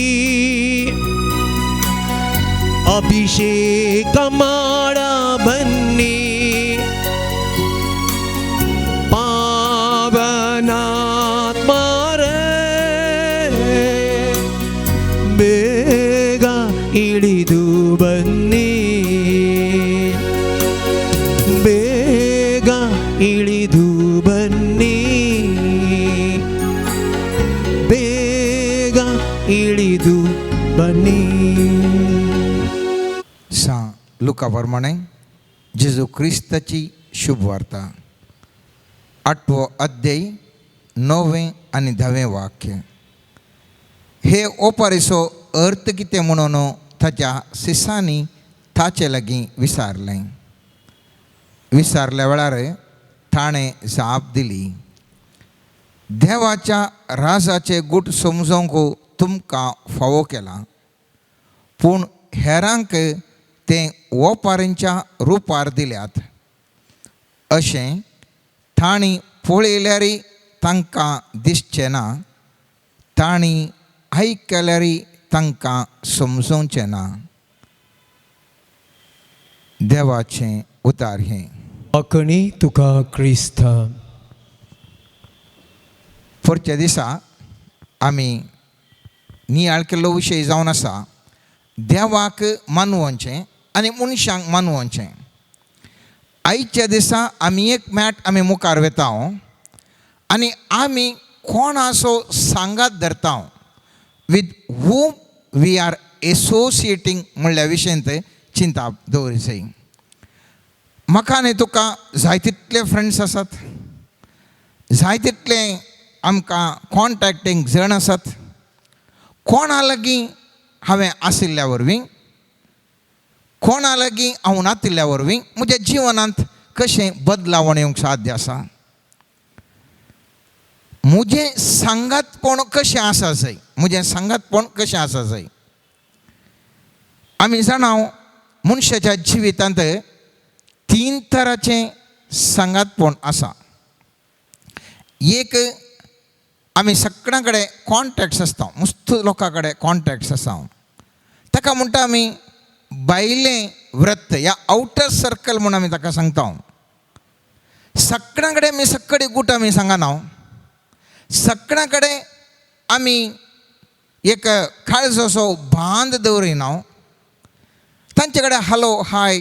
ಅಭಿಷೇಕ ಮಾಡ ಬನ್ನಿ, ಪಾವನಾತ್ಮರೇ ಬೇಗ ಇಳಿದು ಬನ್ನಿ, ಬೇಗ ಇಳಿದು ಬನ್ನಿ, ಬೇಗ ಇಳಿದು ಬನ್ನಿ. सा लुका प्रमाणे जेजू क्रिस्ताची शुभवार्ता, 8वो अध्याय 9वें आनी 10वें वाक्य. हे ओपारीचो अर्थ कितें म्हणून ताच्या सिसांनी ताचे लागीं विचारलें. विचारल्या वेळार ताणें जाप दिली, देवाच्या राजाचे गूट समजोवंक तुमकां फावो केलां, पूण हेरांक तें ओपारींच्या रुपार दिल्यात. अशें तांणी पळयल्यार तांकां दिसचें ना, तांणी आयकल्यार तांकां समजोवचें ना. देवाचें उतार हें. अकणी तुका क्रिस्ता. पुढच्या दिसा आमी नियाळ केल्लो विशय जावन आसा देवाक मानवचें आनी मनशांक मानवचें. आयच्या दिसा आमी एक मॅट आमी मुखार वेता आनी आमी कोणाचो सांगात धरता, with whom we are associating म्हणल्या विशयांत चिंता दवरी जाय. म्हाका आनी तुका जाय तितले फ्रेंड्स आसात, जाय तितले आमकां कॉन्टॅक्टींग जण आसात. कोणा लागीं हांवें आशिल्ल्या वरवीं, कोणा लागीं हांव नातिल्ल्या वरवीं म्हज्या जिवनांत कशें बदलावण येवंक साध्य आसा, म्हजें सांगातपण कशें आसा जाय, म्हजें सांगातपण कशें आसा जाय. आमी जाणा मनशाच्या जिवितांत 3 तराचें सांगातपण आसा. एक, आमी सगळ्यां कडेन कॉन्टॅक्ट्स आसता, मस्त लोकां कडेन कॉन्टॅक्ट्स आसा, ताका म्हणटा आमी भायलें व्रत या आवटर सर्कल म्हूण आमी ताका सांगता. सगळ्यां कडेन आमी सगळे गूट आमी सांगना, सगळ्यां कडेन आमी एक काळजो बांद दवरिना. तांचे कडेन हॅलो हाय,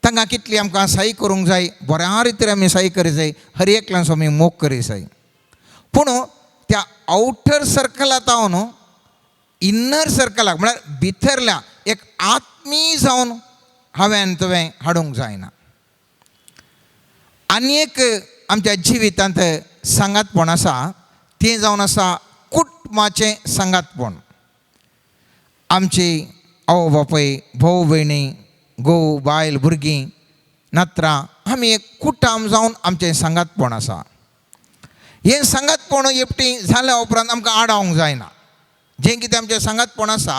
तांकां कितली आमकां साई करूंक जाय, बऱ्या रितीन आमी साई करी जाय, हर एकल्याचो आमी मोग करी जाय. पूण त्या आवटर सर्कलांत हांव न्हू इनर सर्कलाक म्हळ्यार भितरल्या एक आत्मीय जावन हांवें तुवें हाडूंक जायना. आनी एक आमच्या जिवितांत सांगातपण आसा, तें जावन आसा कुटुंबाचें सांगातपण. आमची आवय बापूय, भाव भयणी, घोव बायल, भुरगीं, नातरां, आमी एक कुटुंब जावन आमचें सांगातपण आसा. हें सांगातपण एकटी जाल्या उपरांत आमकां आडावंक जायना. जें कितें आमचें सांगातपण आसा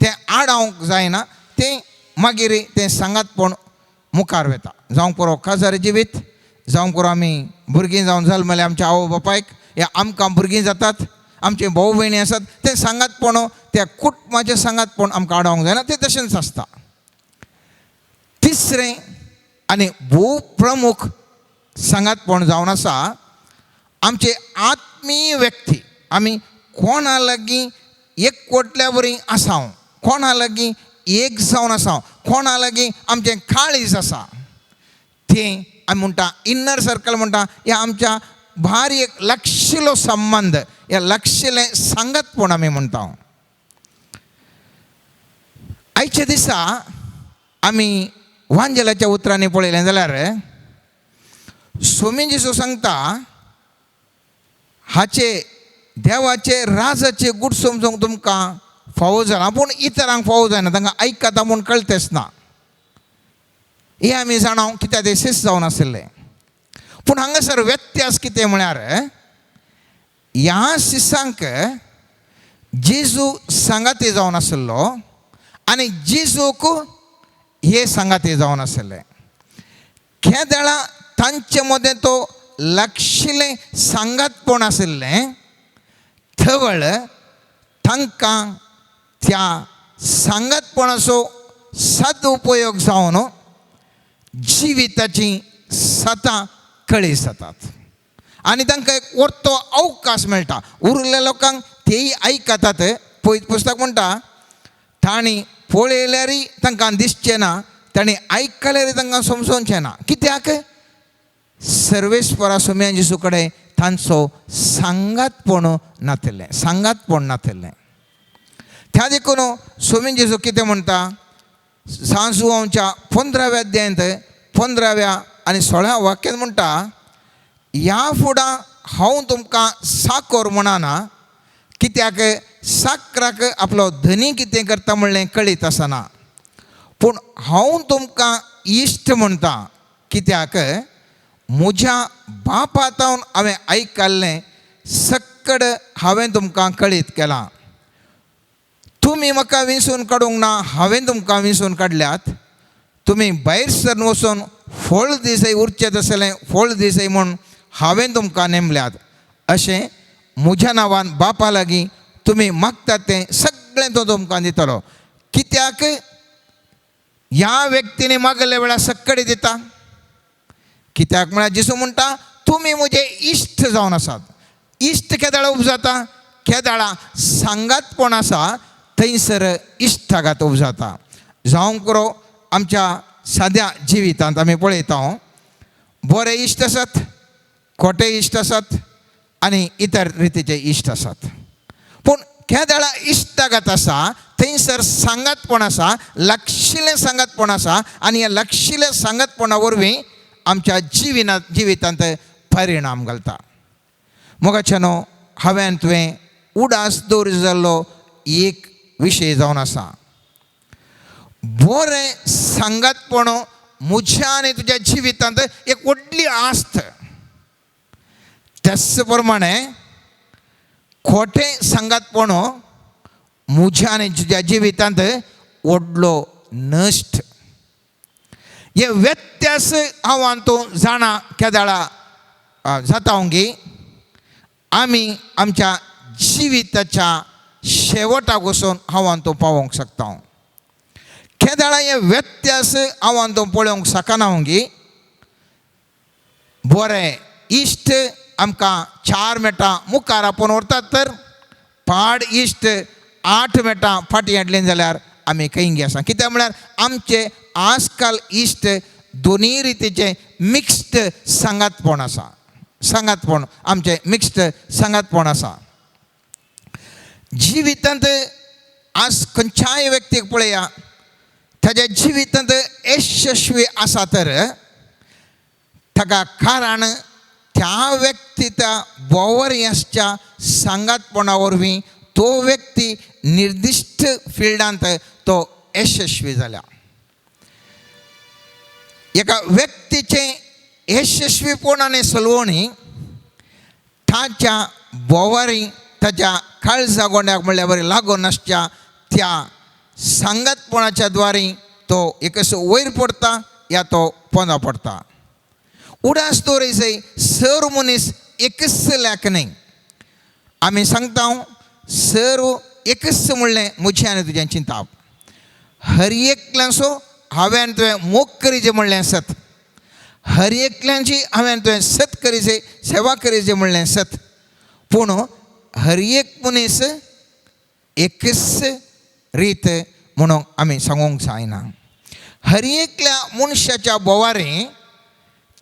तें आडावंक जायना, तें मागीर तें सांगातपण मुखार वता. जावंक पुरो काजार जिवीत, जावंक पुरो आमी भुरगीं जावन जल्मले आमच्या आवय बापायक, या आमकां भुरगीं जातात, आमचे भाव भयणी आसात, तें सांगातपण त्या कुटुंबाचें सांगातपण आमकां आडावंक जायना, तें तशेंच आसता. तिसरें आनी भोव प्रमुख सांगातपण जावन आसा आमचे आत्मीय व्यक्ती. आमी कोणा लागीं एकवटल्या वरी आसाव, कोणा लागीं एक जावन आसाव, कोणा लागीं आमचें काळीज आसा, तें आमी म्हणटा इनर सर्कल म्हणटा. ह्या आमच्या भारी एक लागशिलो संबंद, ह्या लागशिलें सांगातपण आमी म्हणटा. आयच्या दिसा आमी वांजेलाच्या उतरांनी पळयलें जाल्यार स्वामी जेजू सांगता हाचे देवाचे राजाचे गूट समजूंक तुमकां फावो जाला, पूण इतरांक फावो जायना, तांकां आयकता म्हूण कळटेच ना. हें आमी जाणा कित्याक तें शिस्त जावन आशिल्लें. पूण हांगासर व्यत्यास कितें म्हळ्यार ह्या शिसांक जेजू सांगाती जावन आशिल्लो आनी जेजूक हे सांगाती जावन आशिल्ले. केदळा तांचे मदें तो लागशिल्लें सांगातपण आशिल्लें, थवळ तांकां त्या सांगातपणाचो सदुपयोग जावन जिविताची सतां कळी जातात आनी तांकां एक वर्तो अवकाश मेळटा. उरिल्ल्या लोकांक तेय आयकतात. पयत पुस्तक म्हणटा तांणी पळयल्यारय तांकां दिसचें ना, तांणी आयकल्यारय तांकां समजोवचें ना. कित्याक सर्वेस्परा सोम्या जेजू कडेन तांचो सांगातपण नातिल्लें, सांगातपण नातिल्लें. त्या देखून सोमी जेजू कितें म्हणटा सांजुवांच्या 15व्या अध्यायांत 15व्या आनी 16व्या वाक्यांत म्हणटा, ह्या फुडां हांव तुमकां साकोर म्हणना, कित्याक साकराक आपलो धनी कितें करता म्हणलें कळीत आसना, पूण हांव तुमकां इश्ट म्हणटा, कित्याक म्हज्या बापातावन हांवें आयकल्लें सक्कड हांवें तुमकां कळीत केलां. तुमी म्हाका विंचून काडूंक ना, हांवें तुमकां विंचून काडल्यात. तुमी भायर सरन वचून फळ दिसय उरचें तसलें फळ दिसय म्हूण हांवें तुमकां नेमल्यात. अशें म्हज्या नांवान बापा लागीं तुमी मागतात तें सगळें तो तुमकां दितलो. कित्याक ह्या व्यक्तीने मागल्या वेळार सक्कडी दिता. कित्याक म्हळ्यार जेजू म्हणटा तुमी म्हजे इश्ट जावन आसात. इश्ट केदाळा उपजाता, केदाळा सांगातपण आसा थंयसर इश्टागात उपजाता. जावंक पुरो आमच्या साद्या जिवितांत आमी पळयता बरे इश्ट आसात, खोटे इश्ट आसात आनी इतर रितीचे इश्ट आसात. पूण केदाळा इश्टागात आसा थंयसर सांगातपण आसा, लागशिल्लें सांगातपण आसा आनी ह्या लागशिल्ल्या सांगातपणा वरवीं आमच्या जिवितांत परिणाम घालता. मोगाच्यानो, हांवें तुवें उडास दवर जाल्लो एक विशय जावन आसा. बरें सांगातपण म्हज्या आनी तुज्या जिवितांत एक व्हडली आस्त. त्याच प्रमाणे खोटें सांगातपण म्हज्या आनी तुज्या जिवितांत व्हडलो नश्ट. हे व्यत्यास हांव तूं जाणा केदाळा जाता गी आमी आमच्या जिविताच्या शेवटाक वचून हांव तूं पावोवंक शकता. केदाळा हे व्यत्यास हांव तूं पळोवंक शकना गी. बरें इश्ट आमकां 4 मिनटां मुखार आपोवन व्हरतात तर पाड इश्ट 8 मिनटां फाटीं हाडलीं जाल्यार आमी खंय आसा. कित्याक म्हळ्यार आमचे आजकाल इश्ट दोनूय रितीचे मिक्स्ड सांगातपण आसा. सांगातपण आमचें मिक्स्ड सांगातपण आसा. जिवितांत आज खंयच्याय व्यक्तीक पळया ताज्या जिवितांत यशस्वी आसा तर ताका कारण त्या व्यक्तीच्या बोवर आसच्या सांगातपणा वरवीं तो व्यक्ती निर्दिश्ट फिल्डांत तो यशस्वी जाल्या. एका व्यक्तीचें यशस्वीपण आनी सलवणी ताच्या बोवारी ताच्या काळजा गोंड्याक म्हणल्यार बरी लागून आसच्या त्या सांगातपणाच्या द्वारे तो एकस वयर पडटा या तो पोंदा पडटा. उडास दवरिजय सर्व मनीस एकच लेख न्हय. आमी सांगता सर्व एकच म्हणलें म्हजें आनी तुजें चिंताप. हर एकल्याचो हांवें तुवें मोग करीजे म्हणलें सत, हर एकल्यांची हांवें तुवें सत करीजे, सेवा करीजे म्हणलें सत. पूण हर एक मनीस एकच रीत म्हणून आमी सांगूंक जायना. हर एकल्या मनशाच्या बोवारे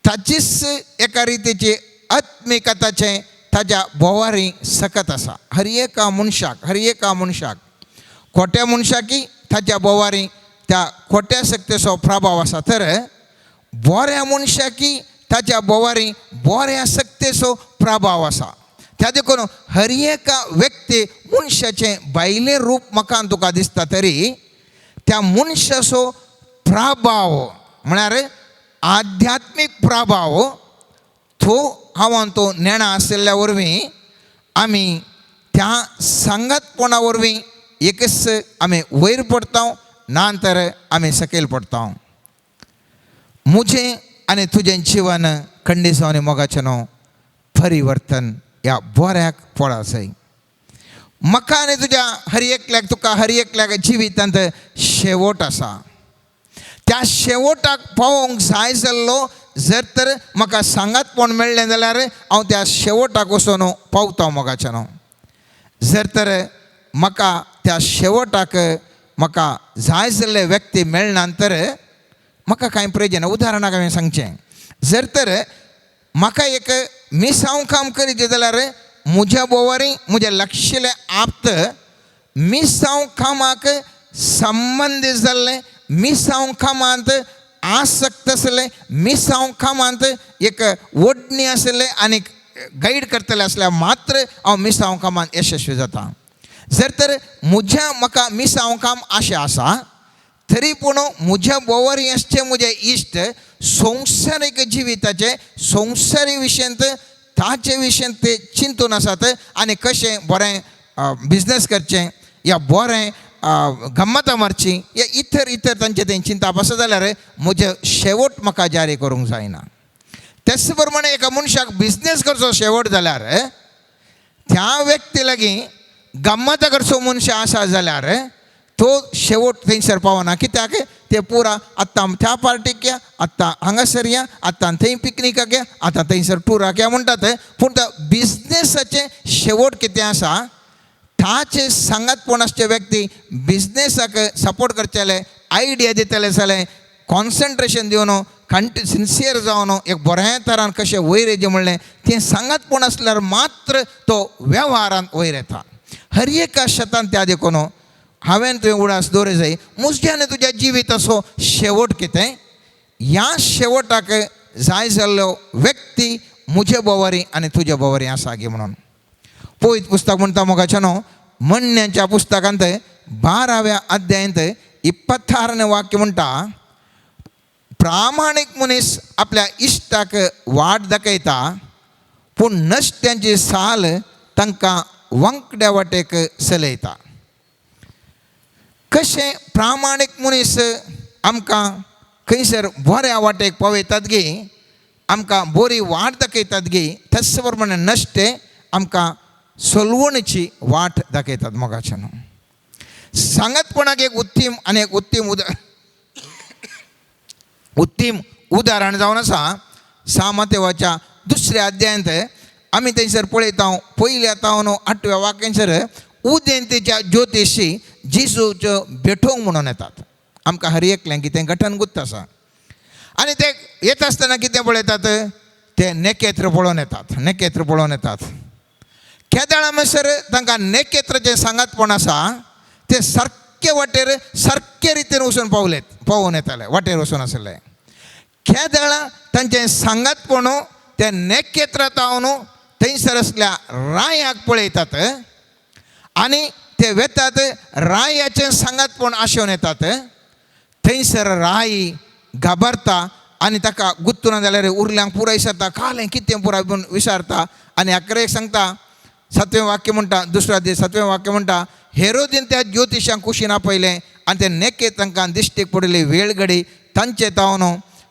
ताचीच एका रितीची आत्मिकताचें ताज्या बोवारी सकत आसा. हर एका मनशाक, हर एका मनशाक, खोट्या मनशाकी ताज्या बोवारी त्या खोट्या शक्तेचो प्रभाव आसा, तर बऱ्या मनशाकी ताज्या बोवारी बऱ्या शक्तेचो प्रभाव आसा. त्या देखून हर एका व्यक्ती मनशाचें भायलें रूप म्हाका तुका दिसता तरी त्या मनशाचो प्रभाव म्हळ्यार आध्यात्मीक प्रभाव तो हांव तो नेणा आशिल्ल्या वरवीं आमी त्या सांगातपणा वरवीं एकच आमी वयर पडटा, ना तर आमी सकयल पडटा. म्हजें आनी तुजें जिवन खंडीस आनी मोगाचें न्हू परिवर्तन ह्या बऱ्याक पडा जाय. म्हाका आनी तुज्या हर एकल्याक, तुका हर एकल्याक जिवितांत शेवट आसा. त्या शेवटाक पावोवंक जाय जाल्लो जर तर म्हाका सांगातपण मेळ्ळें जाल्यार हांव त्या शेवटाक वचून पावता मोगाचें न्हू. जर तर म्हाका त्या शेवटाक म्हाका जाय जाल्ले व्यक्ती मेळना तर म्हाका कांय प्रयोजन. उदाहरणाक हांवें सांगचें, जर तर म्हाका एक मिसांव काम करीत जाल्यार म्हज्या बोवारी म्हज्या लक्षले आप्त मिसांव कामाक संबंदीत जाल्लें, मिसांव कामांत आसक्त आसलें, मिसांव कामांत एक ओडणी आसलें आनी गायड करतलें आसल्यार मात्र हांव मिसांव कामांत यशस्वी जाता. जर तर म्हज्या म्हाका मिसांव काम अशें आसा तरी पूण म्हज्या बोवारी आसचे म्हजे इश्ट संवसारीक जिविताचे संवसारी विशयांत ताचे विशयांत ते चिंतून आसात आनी कशें बरें बिजनेस करचें या बरें गम्मतां मारची या इतर इतर तांचें तें चिंताप आसा जाल्यार म्हजें शेवट म्हाका जारी करूंक जायना. तेच प्रमाणे एका मनशाक बिजनेस करचो शेवट जाल्यार त्या व्यक्ती लागीं गम्मतां करचो मनश आसा जाल्यार तो शेवट थंयसर पावना. कित्याक ते पुरा आत्तां त्या पार्टीक या, आत्तां हांगासर या, आत्तां थंय पिकनिकाक या, आतां थंयसर टुराक या म्हणटात. पूण त्या बिजनेसाचें शेवट कितें आसा ताचे सांगातपण आसचे व्यक्ती बिजनेसाक सपोर्ट करचेले, आयडिया दितले जाल्यार कॉन्सन्ट्रेशन दिवन कंट सिन्सियर जावन एक बऱ्या तरान कशें वयर येचें म्हणलें तें सांगातपण आसल्यार मात्र तो वेव्हारांत वयर येता. हर एका शेतान त्या देखून हांवें तुवें उडास दवरूं जाय म्हज्या आनी तुज्या जिविताचो शेवट कितें, ह्या शेवटाक जाय जाल्लो व्यक्ती म्हजे बोवारी आनी तुज्या बोवारी आसा गे म्हणून. पवित्र पुस्तक म्हणटा मोगाचें न्हू म्हणण्याच्या पुस्तकांत 12व्या अध्यायांत 26 वाक्य म्हणटा, प्रामाणीक मनीस आपल्या इश्टाक वाट दाखयता पूण नश्ट्यांची साल तांकां वांकड्या वाटेक चलयता. कशें प्रामाणीक मनीस आमकां खंयसर बऱ्या वाटेक पावयतात गे, आमकां बरी वाट दाखयतात गे, तस प्रमाणे नश्टे आमकां सलवणीची वाट दाखयतात. मोगाचें न्हू सांगातपणाक एक उत्तीम आनी एक उत्तीम उत्तीम उदाहरण जावन आसा. सामतेवाच्या 2ऱ्या अध्यायांत आमी थंयसर पळयता पयल्या तावन 8व्या वाक्यांसर उदेंतेच्या ज्योतिशी जेजूच्यो भेटोवंक म्हणून येतात. आमकां हर एकल्याक कितें गठन गुत्त आसा आनी ते येता आसतना कितें पळयतात, ते नेकेत्र पळोवन येतात, नेकेत्र पळोवन येतात. केदळा म्हणसर तांकां नेकेत्राचें सांगातपण आसा ते सारके वाटेर सारके रितीन वचून पावले, पावोवन येताले, वाटेर वचून आसले. केदळा तांचें सांगातपण ते नेकेत्र तावन थंयसर आसल्या रायाक पळयतात आनी ते वेतात रायाचें सांगातपण आशेवन येतात. थंयसर राय घाबरता आनी ताका गुत्तुना जाल्यार उरल्यांक पुराय विचारता, कालें कितें पुराय म्हूण विचारता आनी अकरेक सांगता. 7वें वाक्य म्हणटा, दुसऱ्या दीस 7वें वाक्य म्हणटा, हेरोदीन त्या ज्योतिशांक कुशीन आपयलें आनी ते नेके तांकां दिश्टीक पडिल्ली वेळ घडी तांचे तावन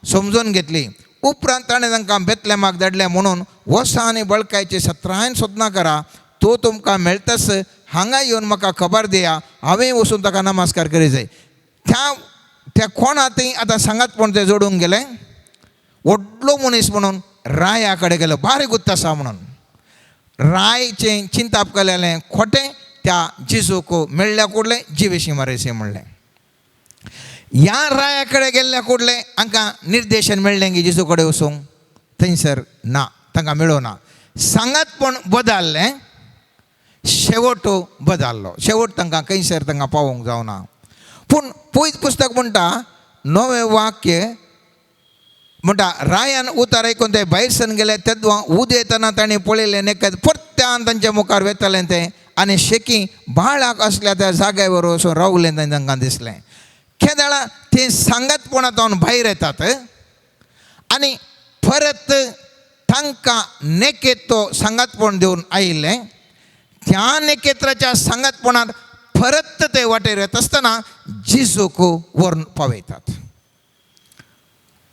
समजून घेतली. उपरांत ताणें तांकां बेतलेमाक धाडलें म्हणून वसा आनी बळकायचे सत्रायन सोदना करा, तो तुमकां मेळटाच हांगा येवन म्हाका खबर दिया, हांवें वचून ताका नमस्कार करी जाय. त्या त्या कोणा थंय आतां सांगातपण ते जोडूंक गेले. व्हडलो मनीस म्हणून राया कडेन गेलो, बारीक गुत्त आसा म्हणून रायचें चिंताप केलेलें खोटें त्या जेजूक मेळ्ळ्या कुडलें जिवेशी मारेसे म्हणलें. ह्या राया कडेन गेल्ल्या कुडलें हांकां निर्देशन मेळ्ळें की जेजू कडेन वचूंक थंयसर ना, तांकां मेळूं ना. सांगातपण बदल्लें, शेवट बदल्लो, शेवट तांकां खंयसर तांकां पावोवंक जावना. पूण पयत पुस्तक म्हणटा नवें वाक्य म्हणटा रायान उतार आयकून ते भायर सरून गेले तेदवा उदेतना ताणें पळयलें नेकत परत्यान तांच्या मुखार वेतालें तें आनी शेकी बाळाक आसल्या त्या जाग्यावर वचून रावलें तें तांकां दिसलें. केदळा ते सांगातपणा जावन भायर येतात आनी परत तांकां नेकेत तो सांगातपण दिवन आयिल्लें. त्या नेकेत्राच्या सांगातपणांत परत ते वाटेर येता आसतना जेजूक व्हरून पावयतात.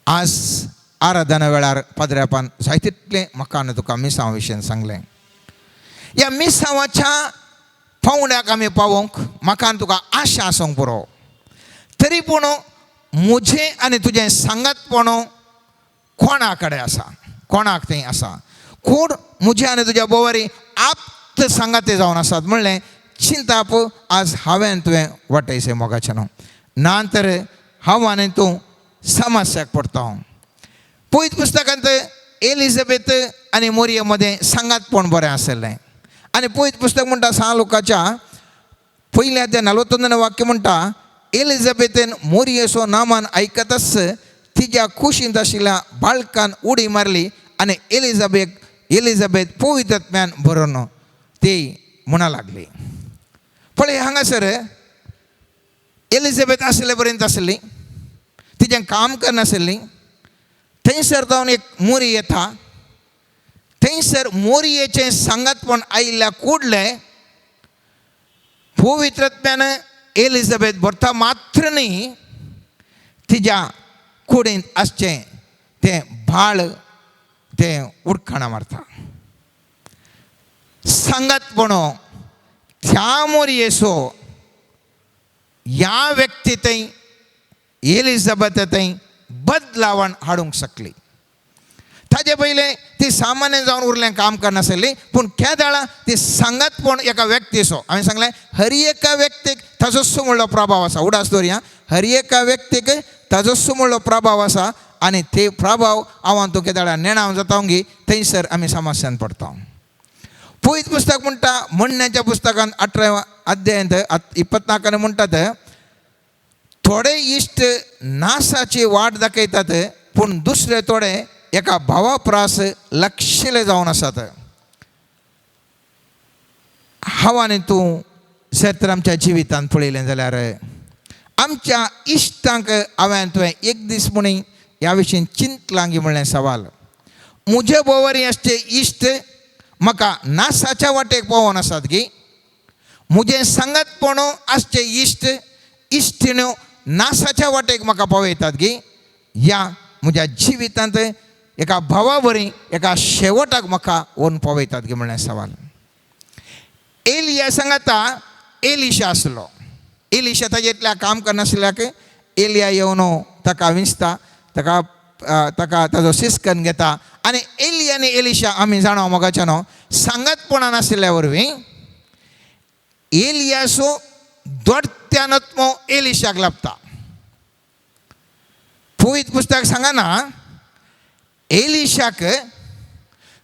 आज आराधना वेळार पाद्र्यापान जाय तितलें म्हाका आनी तुका मिसांव विशयान सांगलें. ह्या मिसांवाच्या पावंड्याक आमी पावोवंक म्हाका आनी तुका आशा आसूंक पुरो. तरी पूण म्हजें आनी तुजें सांगातपण कोणा कडेन आसा, कोणाक थंय आसा, कोण म्हजें आनी तुज्या बोवारी आप्त सांगाते जावन आसात म्हणलें चिंताप आज हांवें तुवें वाटयसें मोगाचें न्हू ना तर हांव आनी तूं समस्याक पडटा. पयत पुस्तकांत एलिझाबेथ आनी मोरिये मदें सांगातपण बरें आशिल्लें. आनी पयत पुस्तक म्हणटा सा लोकाच्या पयल्या त्या 49 वाक्य म्हणटा एलिझाबेथेन मोरियेचो नामान आयकतच तिज्या कुशींत आशिल्ल्या बाळकान उडी मारली आनी एलिझाबेथ पवित्रत्म्यान भरून ती म्हणा लागली. पळय हांगासर एलिझाबेथ आशिल्ले पर्यंत आशिल्ली, तिजें काम करनाशिल्ली. थंयसर जावन एक मोरी येता, थंयसर मोरयेचें सांगातपण आयिल्ल्या कुडलें पवित्रत्म्यान एलिझाबेथ भरता मात्र न्ही तिज्या कुडींत आसचें तें बाळ तें उडकाणां मारता. सांगातपण त्या मोरयेचो ह्या व्यक्ती थंय एलिझाबेथ थंय बदलावण हाडूंक शकली. ताजे पयलें ती सामान्य जावन उरलें, काम करनासली. पूण केदळा ती सांगातपण एका व्यक्तीचो, हांवें सांगलें हर एका व्यक्तीक ताजो म्हणलो प्रभाव आसा. उडास दवरया, हर एका व्यक्तीक ताजो म्हणलो प्रभाव आसा आनी ते प्रभाव हांव तूं केदळा नेणाव जाता गी थंयसर आमी समस्यान पडटा. पयत पुस्तक म्हणटा म्हणण्याच्या पुस्तकांत 18 अध्यायांत 24 म्हणटात थोडे इश्ट नासाची वाट दाखयतात पूण दुसरे थोडे एका भावा प्रास लक्षले जावन आसात. हांव आनी तूं जर तर आमच्या जिवितांत पळयलें जाल्यार आमच्या इश्टांक हांवें तुवें एक दीस म्हणी ह्या विशीं चिंतलां गी म्हणलें सवाल. म्हजे भोंवरी आसचे इश्ट म्हाका नासाच्या वाटेक पावोवन आसात गी, म्हजें सांगातपण आसचे इश्ट इश्टिण्यो नासाच्या वाटेक म्हाका पावयतात गी, ह्या म्हज्या जिवितांत एका भावा बरी एका शेवटाक म्हाका व्हरून पावयतात गी म्हणलें सवाल. एलिया सांगाता एलिशा आसलो, एलिशा ताजे इतल्या काम करनासल्याक एलिया येवन ताका विंचता, ताका ताका ताजो सिस्कन घेता आनी एलिया आनी एलिशा आमी जाणा मोगाच्या न्हू सांगातपणा नाशिल्ल्या वरवीं एलियासो दोडत्यानत्मो एलिशाक लाभता. पवित्र पुस्तक सांगना एलिशाक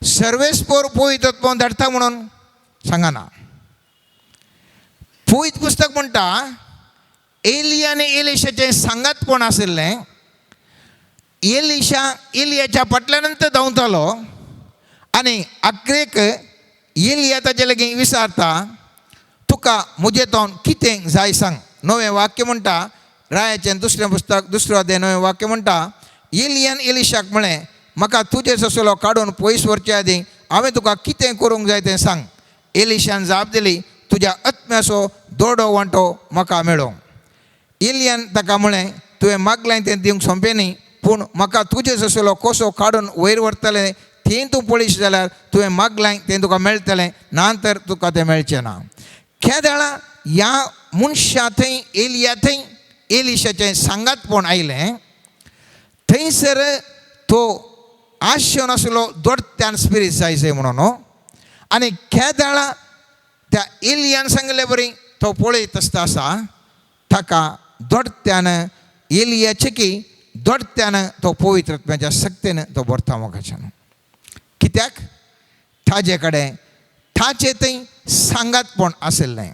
सर्वेस्पोर पवित्रत्व धाडटा म्हणून सांगना. पवित्र पुस्तक म्हणटा एलिया आनी एलिशाचें सांगातपण आशिल्लें. एलिशा एलियाच्या फाटल्यानंतर धांवतालो आनी आखरेक एलिया ताजे लागीं विचारता तुका म्हजें तोंड कितें जाय सांग. नवें वाक्य म्हणटा रायाचें दुसरें पुस्तक दुसरो अध्याय नवें वाक्य म्हणटा एलियान एलिशाक म्हळें म्हाका तुजे ससलो काडून पयस व्हरचे आदीं हांवें तुका कितें करूंक जाय तें सांग. एलिशान जाप दिली तुज्या आत्म्याचो दोडो वांटो म्हाका मेळों. एलियान ताका म्हळें तुवें मागलें तें दिवंक सोंपें न्ही, पूण म्हाका तुजे जसलो कसो काडून वयर व्हरतलें तें तूं पळयशी जाल्यार तुवें मागलें तें तुका मेळटलें, ना तर तुका तें मेळचें ना. केदळा ह्या मनशा थंय एलिया थंय एलिशाचें सांगातपण आयलें, थंयसर तो आशेवन आसलो दोडत्यान स्पिरीत जाय जाय म्हणून. आनी केदळा त्या एलियान सांगले बरी तो पळयत आसता आसा ताका दोडत्यान एलियाचे की दोडत्यान तो पवित्र आत्म्याच्या शक्तीन तो भरता मोगाच्यान. कित्याक ताजे कडेन ताचे थंय सांगातपण आशिल्लें.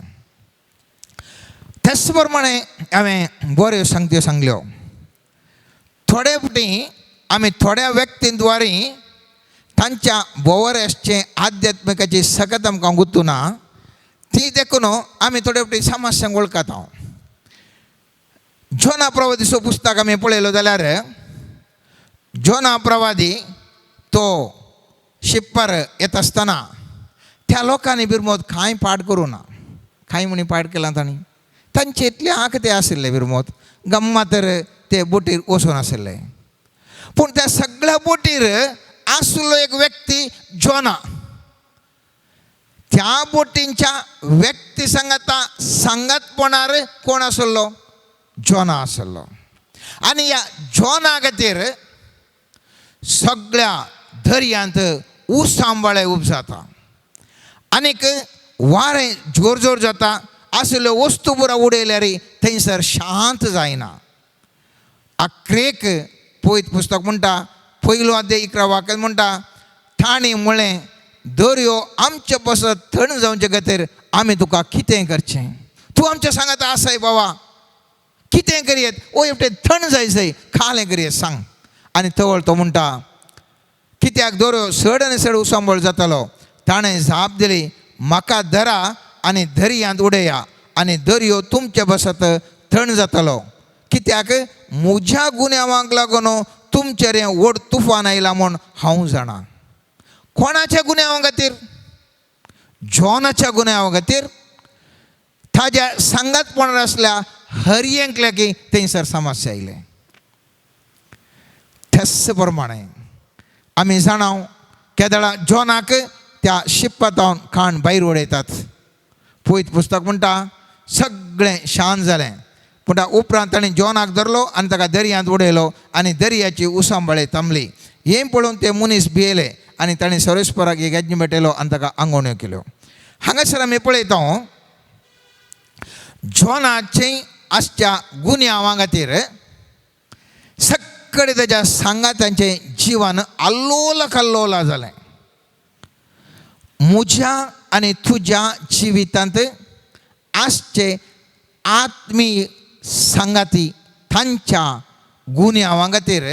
त्याच प्रमाणे हांवें बऱ्यो सांगत्यो सांगल्यो. थोडे फावटी आमी थोड्या व्यक्तींद्वारी तांच्या बोवऱ्याचे आध्यात्मिकाची सकत आमकां गुत्तुना ती देखून आमी थोडे फावटी समस्यांक वळखता. जोना प्रवादीचो पुस्तक आमी पळयलो जाल्यार जोना प्रवादी तो शिप्पर येता आसतना त्या लोकांनी बिरमोद कांय पाड करूं ना. कांय म्हणी पाड केला तांणी, तांचे इतले आंक ते आशिल्ले बिरमोद गम्मा तर ते बोटीर वचून आशिल्ले. पूण त्या सगळ्या बोटीर आसलो एक व्यक्ती जोना. त्या बोटींच्या व्यक्ती सांगाता सांगातपणार कोण आसलो? जोना आसलो. आनी ह्या जोना खातीर सगळ्या दर्यांत उसांबाळे उब जाता आनीक वारें जोर जोर जाता आशिल्ल्यो वस्तू पुरा उडयल्यार थंयसर शांत जायना. आक्रेक पयत पुस्तक म्हणटा पयलो अध्याय 11 वाक्य म्हणटा तांणी म्हळें दर्यो आमचे पासत थंड जावचे खातीर आमी तुका कितें करचें? तूं आमच्या सांगात आसाय बाबा, कितें करयेत? ओ एकटें थंड जाय जाय खालें करयेत सांग. आनी तवळ तो म्हणटा कित्याक दर्यो चड आनी चड उसांबळ जातालो. ताणें जाप दिली म्हाका धरा आनी दर्यांत उडया आनी दर्यो तुमचे बसत थंड जातालो. कित्याक म्हज्या गुन्यांवांक लागून तुमचेर हें व्हड तुफान आयलां म्हूण हांव जाणा. कोणाच्या गुन्यांवा खातीर? जॉनाच्या गुन्यांवा खातीर. ताज्या सांगातपणार आसल्या हरयेंक लागीं थंयसर समस्या आयलें. त्याच प्रमाणे आमी जाणा केदळा जॉनाक त्या शिप्पातावन खाण भायर उडयतात. पयत पुस्तक म्हणटा सगळें शांत जालें. पूण उपरांत ताणें जॉनाक धरलो आनी ताका दर्यांत उडयलो आनी दर्याची उसांबळे थांबली. हें पळोवन ते मनीस भियेले आनी ताणें सरेस्पराक एक यज्ञ भेटयलो आनी ताका आंगवण्यो केल्यो. हांगासर आमी पळयता जॉनाचे आसच्या गुन्यांवा खातीर सगळे ताच्या सांगातांचें जिवन आल्लोला कल्लोला जालें. म्हज्या आनी तुज्या जिवितांत आसचे आत्मीय सांगाती तांच्या गुन्यांवा खातीर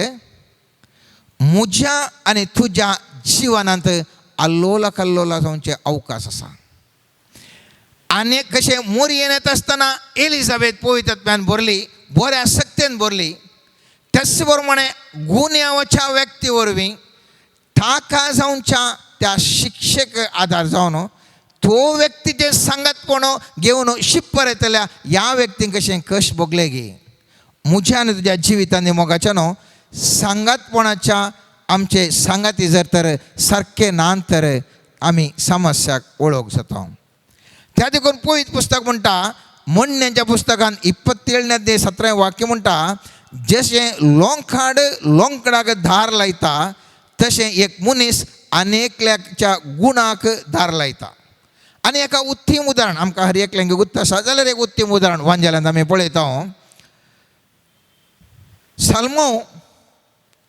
म्हज्या आनी तुज्या जिवनांत आल्लोला कल्लोला जावचे अवकाश आसा. आनी कशें मोरयेन येता आसतना एलिझाबेथ पवित्र भरली, बऱ्या शक्तेन भरली, त्याच प्रमाणे गुन्यांवाच्या व्यक्ती वरवीं ताका जावच्या त्या शिक्षक आदार जावन तो व्यक्तीचें सांगातपण घेवन शिप्पर येतल्या ह्या व्यक्तींक कशें कश भोगले गी. म्हज्या आनी तुज्या जिवितांत मोगाच्या न्हू सांगातपणाच्या आमचे सांगाती जर तर सारकें ना तर आमी समस्याक वळख जाता. त्या देखून पयत पुस्तक म्हणटा म्हणण्याच्या पुस्तकान 27 17 वाक्य म्हणटा जशें लोंखाड लोंकडाक धार लायता तशें एक मनीस आनी एकल्याच्या गुणाक धार लायता. आनी एका उत्तीम उदाहरण आमकां हर एकल्यांक गुत्त आसा जाल्यार एक उत्तीम उदाहरण वांजेलांत आमी पळयता. सलमांव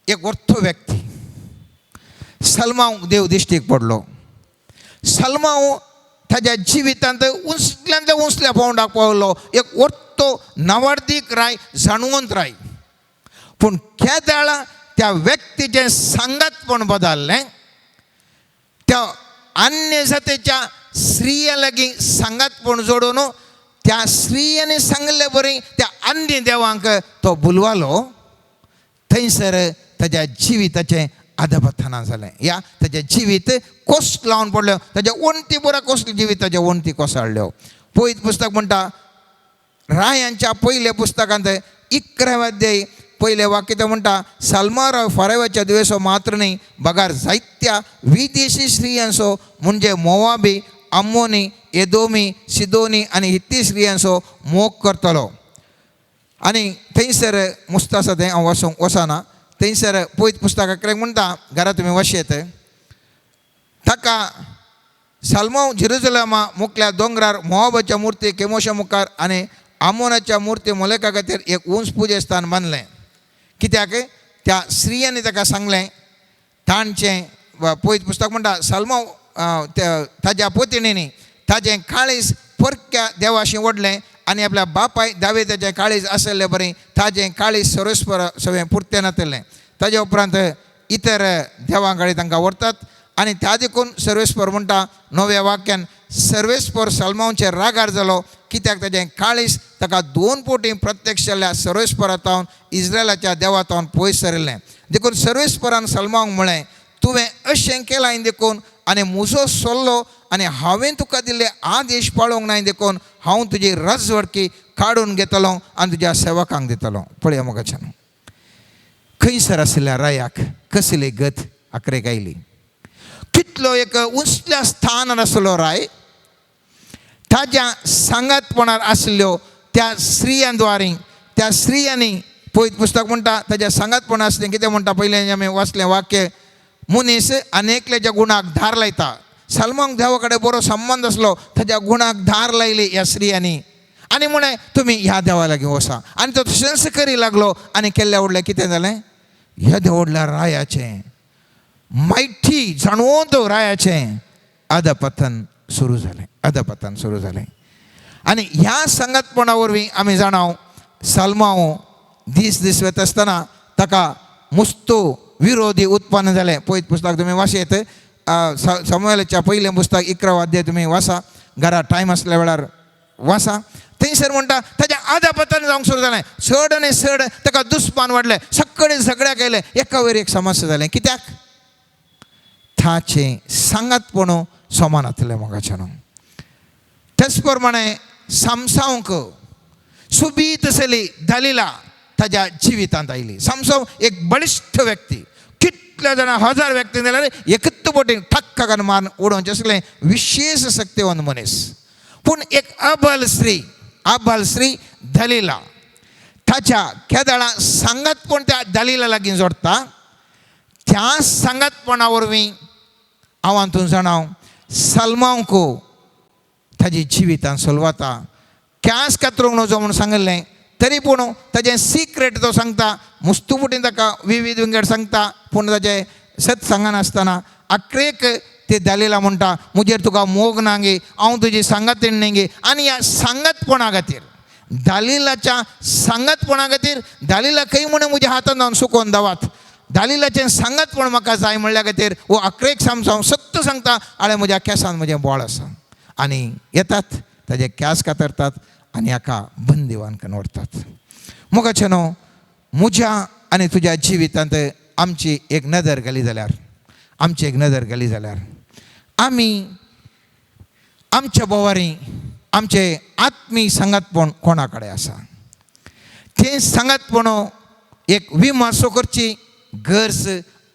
एक वर्थो व्यक्ती. सलमांव देव दिश्टीक पडलो. सलमांव ताज्या जिवितांत उंचल्यांतल्या उंचल्या पावंडाक पावलो. एक वर्तो नवार्दीक राय, जाणवंत राय. पूण केदळा त्या व्यक्तीचें सांगातपण बदललें, त्या अन्य जातीच्या स्त्रिया लागीं सांगातपण जोडून त्या स्त्रियांनी सांगले बरी त्या अन्य देवांक तो बुलवालो. थंयसर ताज्या जिविताचें अधपथना जालें. या ताजें जिवीत कोस लावन पडल्यो, ताज्या वण्टी पुरा कसलें जिवीत ताज्या वण्टी कोसळ्ळ्यो. पयत पुस्तक म्हणटा रायांच्या पयल्या पुस्तकांत 11 अध्याय पयलें वाक्य तो म्हणटा, साल्माराव फाराव्याच्या दुयेंसो मात्र न्ही बगार जायत्या विदेशी स्त्रियांचो म्हणजे मोवाबी, अम्मोनी, एदोमी, सिदोनी आनी हित्ती स्त्रियांचो मोग करतलो. आनी थंयसर मुस्त आसा तें हांव वचूंक वचना. थंयसर पयत पुस्तक अकरेक म्हणटा, घरा तुमी वशेत ताका साल्मांव जेरुजलमा मुखल्या दोंगरार मोवाबाच्या मुर्ती केमोशा मुखार आनी आमोनाच्या मुर्ती मोलेका खातीर एक उंच पुजेस्थान बांदलें. कित्याक त्या स्त्रियांनी ताका सांगलें, तांचें पयत पुस्तक म्हणटा, साल्मांव ताज्या पोतिणींनी ताजें काळीज परक्या देवाशी ओडलें आनी आपल्या बापाय दावेदाचें काळीज आशिल्ले बरी ताजें काळीज सर्वेस्पर सगळें पुरतें नातिल्लें. ताज्या उपरांत इतर देवां कडेन तांकां व्हरतात आनी त्या देखून सर्वेस्पर म्हणटा नव्या वाक्यान, सर्वेस्पर सलमांवचेर रागार जालो कित्याक ताजें काळीज ताका 2 पोटी प्रत्यक्ष जाल्ल्या सर्वेस्परा तावन इस्रायलाच्या देवा तावन पयस सरिल्लें. देखून सर्वेस्परान सलमांक म्हळें, तुवें अशें केलां देखून आनी म्हजो सल्लो आनी हांवें तुका दिल्ले आदेश पाळोवंक नाय देखून हांव तुजी रजवडकी काडून घेतलो आनी तुज्या सेवकांक दितलो. पळया मोगाच्यान खंयसर आशिल्ल्या रायाक कसली गत आकरेक आयली. कितलो एक उंचल्या स्थानार आसलो राय, ताज्या सांगातपणार आशिल्ल्यो त्या स्त्रियां द्वारी, त्या स्त्रियांनी पयत पुस्तक म्हणटा ताज्या सांगातपणा आसलें. कितें म्हणटा पयलें आमी वाचलें वाक्य, मनीस अनेकल्याच्या गुणाक धार लायता. सलमांक देवा कडेन बरो संबंद आसलो, ताज्या गुणाक धार लायली ह्या स्त्रियांनी आनी म्हळें तुमी ह्या देवा लागीं वसा. आनी तो तशेंच करी लागलो आनी केल्ल्या व्हडलें कितें जालें, ह्या व्हडल्या रायाचें मायठी जाणवंत रायाचें अधपतन सुरू जालें, अधपतन सुरू जालें. आनी ह्या सांगातपणा वरवीं आमी जाणाव साल्मांव दीस दीस वता आसतना ताका मुस्तो विरोधी उत्पन्न जालें. पयत पुस्तक तुमी वाचयत, सामुएलाच्या पयलें पुस्तक 11 अध्याय तुमी वाचा, घरा टायम आसल्या वेळार वाचा. थंयसर म्हणटा ताजें आदापतन जावंक सुरू जालें. चड आनी चड ताका दुस्मान वाडलें, सगळे झगड्याक आयलें, एका वयर एक समस्या जालें. कित्याक ताचें सांगातपण समान आसलें मोगाच्यान. तेच प्रमाणे सामसांवक सुबीत चली दलिला ताज्या जिवितांत आयली. सामसांव एक बळिश्ट व्यक्ती, कितल्या जाणां 1000 व्यक्ती जाल्यार एकच बोटीन ठक्क करून मारून उडोवचें आसलें विशेश शक्तिवंत मनीस. पूण एक अबल स्त्री, अबल स्त्री दलिला ताच्या केदळा सांगातपण त्या दलिला लागीं जोडटा. त्या सांगातपणा वरवीं हांव हातूंत जाणां सलमांक ताजी जिवितान सोलवाता. केंस कातरूंक नजो म्हूण सांगिल्लें तरी पूण ताजें सिक्रेट तो सांगता, मुस्तुपुटीन ताका विवीध विंगड सांगता, पूण ताजें सत सांगनासतना अकरेक ते दलिला म्हणटा म्हजेर तुका मोग ना गे, हांव तुजी सांगातीण न्ही गे. आनी ह्या सांगातपणा खातीर, दलिलाच्या सांगातपणा खातीर, दलिला खंय म्हूण म्हज्या हातान हांव सुकोवन दवात, दलिलाचें सांगातपण म्हाका जाय म्हणल्या खातीर वो अकरेक सामसांव सत्य सांगता, आळे म्हज्या केंसान म्हजें बोळ आसा. आनी येतात ताजे केंस कातरतात आनी हाका बंदिवान करून व्हरतात. मोगाचें न्हू म्हज्या आनी तुज्या जिवितांत आमची एक नदर घाली जाल्यार, आमची एक नदर घाली जाल्यार आमी आमच्या बोवारी आमचें आत्मीय सांगातपण कोणा कडेन आसा तें सांगातपण एक विमर्सो करची गरज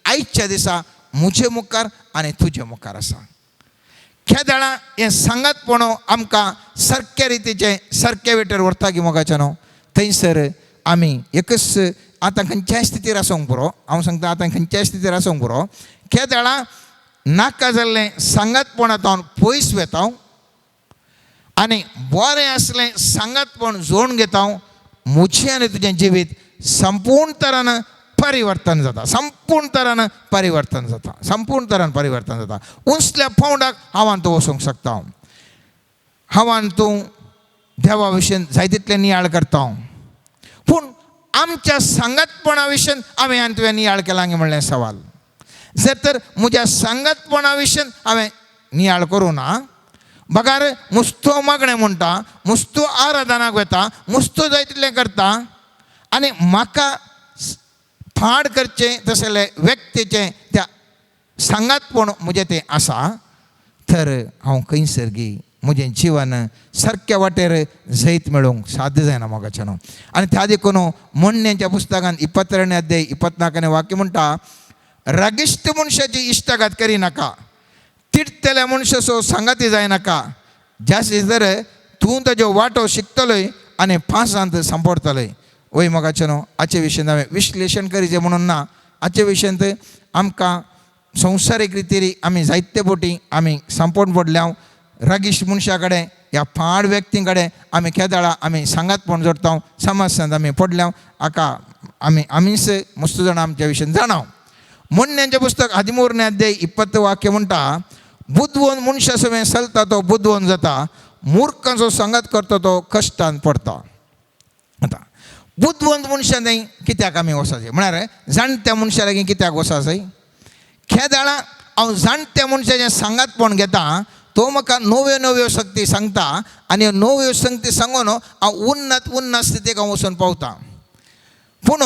आयच्या दिसा म्हजे मुखार आनी तुजे मुखार आसा. केदळा हें सांगातपण आमकां सारक्या रितीचें सारक्या वेटर व्हरता की मोगाचें न्हू थंयसर आमी एकच आतां खंयच्याय स्थितीर आसूंक पुरो, हांव सांगता आतां खंयच्याय स्थितीर आसूंक पुरो, केदळा नाका जाल्लें सांगातपणा तावन पयस वेता आनी बरें आसलें सांगातपण जोडून घेता, म्हजें आनी तुजें जिवीत संपूर्ण तरान परिवर्तन जाता, संपूर्ण तरान परिवर्तन जाता, संपूर्ण तरान परिवर्तन जाता. उंचल्या पावंडाक हांव तूं वचूंक शकता, हांव तूं देवा विशीं जाय तितलें नियाळ करता, पूण आमच्या सांगातपणा विशीं हांवें आनी तुवें नियाळ केला म्हणलें सवाल. जर तर म्हज्या सांगातपणा विशीं हांवें नियाळ करूं ना, बगार मुस्तो मागणें म्हणटा, मुस्तो आराधनाक वता, मुस्तो जाय तितलें करता आनी म्हाका फाड करचें तसले व्यक्तीचें त्या सांगातपण म्हजें तें आसा, तर हांव खंयसर गी म्हजें जिवन सारक्या वाटेर जैत मेळोवंक साध्य जायना मोगाच्यानो. आनी त्या देखून म्हणण्याच्या पुस्तकान 22 अध्याय 24 वाक्य म्हणटा, रागिश्ट मनशाची इश्टागात करिनाका, तिडटल्या मनशाचो सांगाती जायनाका, जास्ती जर तूं ताज्यो वाटो शिकतलोय आनी पासांत सांपडटलोय. वय मोगाच्यानो, हाचे विशयन हांवें विश्लेशण करीचें म्हणून ना, हाचे विशयंत आमकां संवसारीक रितीरी आमी जायते बोटी आमी सांपोवन पडल्या. रागीश मनशा कडेन ह्या पाड व्यक्तीं कडेन आमी केदाळा आमी सांगातपण जोडटा, समाजांत आमी पडल्या. हाका आमी आमीच मस्त जाणां आमच्या विशयन जाणां. म्हणण्याचें पुस्तक 13 अध्याय 20 वाक्य म्हणटा, बुदवंत मनशा सवें चलता तो बुदवंत जाता, मुर्खांचो सांगात करता तो कश्टान पडटा. आतां बुदवंत मनशां थंय कित्याक आमी वचपाचें म्हळ्यार जाणट्या मनशा लागीं कित्याक वचपाचें? खेदाळा हांव जाणट्या मनशाचें सांगातपण घेता, तो म्हाका नव्यो नव्यो शक्ती सांगता आनी नव्यो शक्ती सांगून हांव उन्नत उन्नत स्थितीक हांव वचून पावता. पूण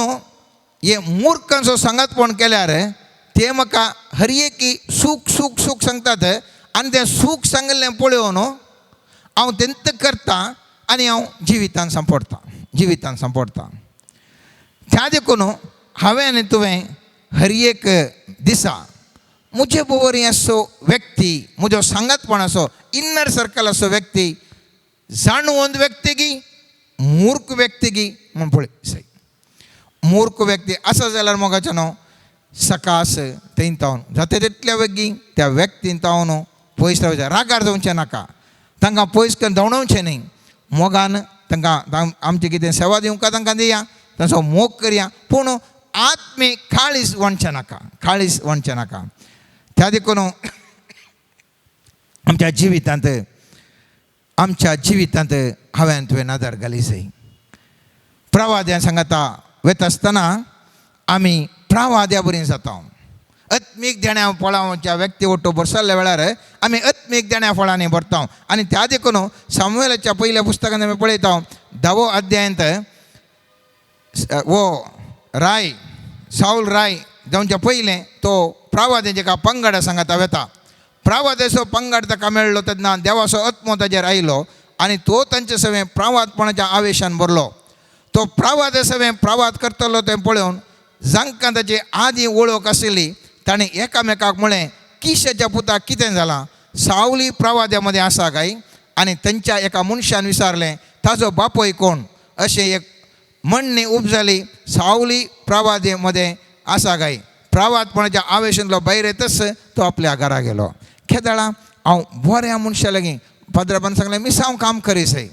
हे मुर्खांचो सांगातपण केल्यार ते म्हाका हर एकी सूख सूख सूख सांगतात आनी तें सूख सांगिल्लें पळोवन हांव तेंत करता आनी हांव जिवितान सांपडटा, जिवितान सांपडटा. त्या देखून हांवें आनी तुवें हर एक दिसा म्हजे बरोबर असो व्यक्ती, म्हजो सांगातपणाचो इनर सर्कल असो व्यक्ती, जाणवंत व्यक्ती गी मूर्ख व्यक्ती गी म्हूण पळय सय. मूर्ख व्यक्ती आसा जाल्यार मोगाचें न्हू सकास थंय तावन जाता तितल्या वेगीं त्या व्यक्तीन तावन पयस रावचें, रागार जावचें नाका, तांकां पयस करून धांवडावचें न्ही. मोगान तांकां आमचें कितें सेवा दिवंक तांकां दिया, तांचो मोग करया, पूण आत्मी काळीज वणचें नाका, काळीज वणचें नाका. त्या देखून आमच्या जिवितांत, आमच्या जिवितांत हांवें तुवें नदर घाली जाय. प्रवाद्या सांगता वता आसतना आमी प्रवाद्या बरी जाता. आत्मीक देण्या फळांच्या व्यक्ती ओटो बरसल्ल्या वेळार आमी आत्मीक देण्या फळांनी भरता. आनी त्या देखून सामुएलाच्या पयल्या पुस्तकांत आमी पळयता 10वो अध्यायांत वो राय सावल राय जावच्या पयलें तो प्रवाद्याच्या एका पंगडा सांगाता वेता. प्रवाद्याचो पंगड ताका मेळ्ळो तेन्ना देवाचो आत्मो ताजेर आयलो आनी तो तांचे सवें प्रवादपणाच्या आवेशान भरलो. तो प्रवाद्या सवें प्रवाद करतलो तें पळोवन जांकां ताची आदीं वळख आशिल्ली ताणें एकामेकाक म्हळें, किशाच्या पुताक कितें जालां? सावली प्रवाद्या मदें आसा काय? आनी तांच्या एका मनशान विचारलें, ताजो बापूय कोण? अशें एक म्हणणी उपजाली, सावली प्रवादे मदें आसा काय? प्रवादपणाच्या आवेशांतलो भायर येतच तो आपल्या घरा गेलो. खेदाळा हांव बऱ्या मनशा लागीं पाद्राबान सांगलें, मिसांव काम करीसय,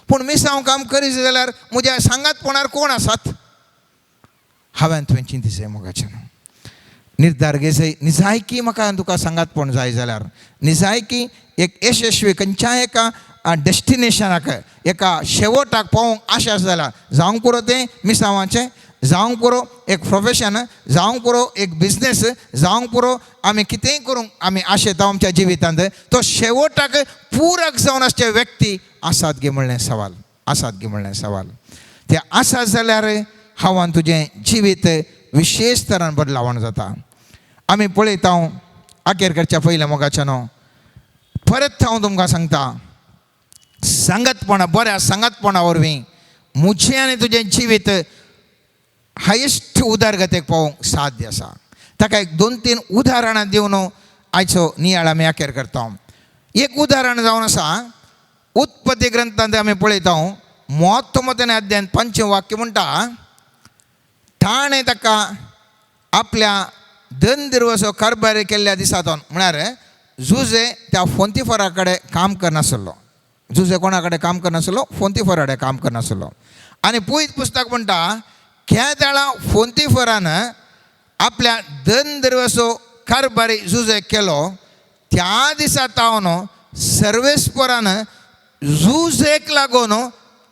पूण मिसांव काम करीस जाल्यार म्हज्या सांगातपणार कोण आसात? हांवें तुवें चिंतीसय मोगाचें निर्धार घेसय निजायकी म्हाका तुका सांगातपण जाय जाल्यार, निजायकी एक यशस्वी खंयच्याय एका डेस्टिनेशनाक एका शेवटाक पावोवंक आशा आसा जाल्यार जावंक पुरो तें मिसांवाचें, जावंक पुरो एक प्रोफेशन, जावंक पुरो एक बिजनेस, जावंक पुरो आमी कितेंय करूंक आमी आशेता आमच्या जिवितांत, तो शेवटाक पूरक जावन आसचे व्यक्ती आसात गे म्हणलें सवाल, आसात गे म्हणलें सवाल. ते आसा जाल्यार हांव तुजें जिवीत विशेश तरान बदलावण जाता. आमी पळयता अखेर करच्या पयल्या मोगाच्या न्हू परत हांव तुमकां सांगता, सांगातपणा बऱ्या सांगातपणा वरवीं म्हजें आनी तुजें जिवीत हायेस्ट उदरगतेक पावोवंक साध्य आसा. ताका एक 2-3 उदाहरणां दिवन आयचो नियाळ आमी अखेर करता. एक उदाहरण जावन आसा उत्पत्ती ग्रंथांत आमी पळयता 39 अध्यायांत 5 वाक्य म्हणटा, ताणें ताका आपल्या धनदिरवाचो कारभार केल्ल्या दिसा तो म्हळ्यार जुजे त्या फोंतीफरा कडेन काम करनासलो. जुजे कोणा कडेन काम करनासलो? फोंतीफरा कडेन काम करनासलो. आनी पयत पुस्तक म्हणटा खेदाळा फोंतीफरान आपल्या धनदिरवाचो कारभारी जुजे केलो त्या दिसा तावन सर्वेस्परान जुजेक लागून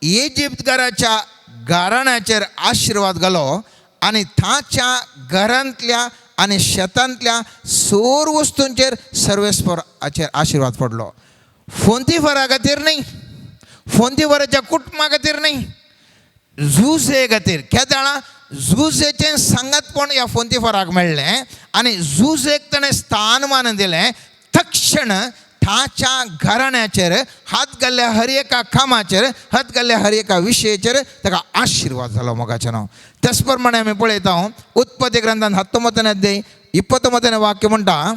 इजिप्तकाराच्या घराण्याचेर आशिर्वाद घालो आनी ताच्या घरांतल्या आनी शेतांतल्या सोर वस्तूंचेर सर्वेस्पराचेर आशिर्वाद पडलो. फोंतीफरा खातीर न्ही, फोंतीफराच्या कुटुंबा खातीर न्ही, जुजे खातीर. केदाळा जुजेचें सांगातपण ह्या फोंतीफराक मेळ्ळें आनी जुजेक ताणें स्थानमान दिलें. तक्षण ताच्या घराण्याचेर हात घाल्ल्या हर एका कामाचेर, हात घाल्ल्या हर एका विशयाचेर ताका आशिर्वाद जालो मोगाचें न्हू. त्याच प्रमाणे आमी पळयता उत्पत्ती ग्रंथान 19 अध्याय 29 वाक्य म्हणटा,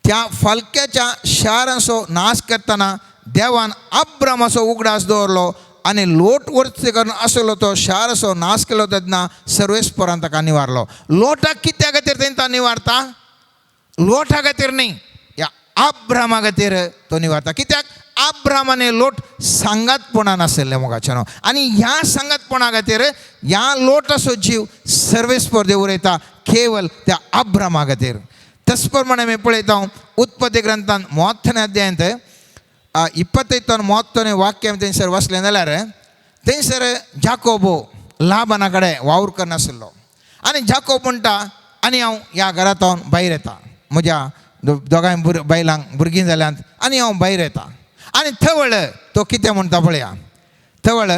त्या फालक्याच्या शारांचो नाश करतना देवान अब्रामाचो उगडास दवरलो आनी लोट वर्ती करून आसलो तो शाराचो नाश केलो तेन्ना सर्वेस्परान ताका निवारलो. लोटाक कित्या खातीर तेंका निवारता? लोटा खातीर न्ही, ह्या अब्रामा खातीर तो निवारता. कित्याक? अब्राम आनी लोट सांगातपणान आशिल्ले मोगाचें न्हू. आनी ह्या सांगातपणा खातीर ह्या लोटाचो जीव सर्वेस्पर देव उरयता केवल त्या अब्रामा खातीर. त्याच प्रमाणे आमी पळयता उत्पत्ती ग्रंथान 30 अध्यायांत 25 30 वाक्य आमी थंयसर वाचलें जाल्यार थंयसर जाकोबो लाबाना कडेन वावर करनाशिल्लो आनी जाकोब म्हणटा आनी हांव ह्या घरांत भायर येता, म्हज्या दोगांय बायलांक भुरगीं जाल्यांत आनी हांव भायर येता. आनी थवळ तो कितें म्हणटा पळया, थवळ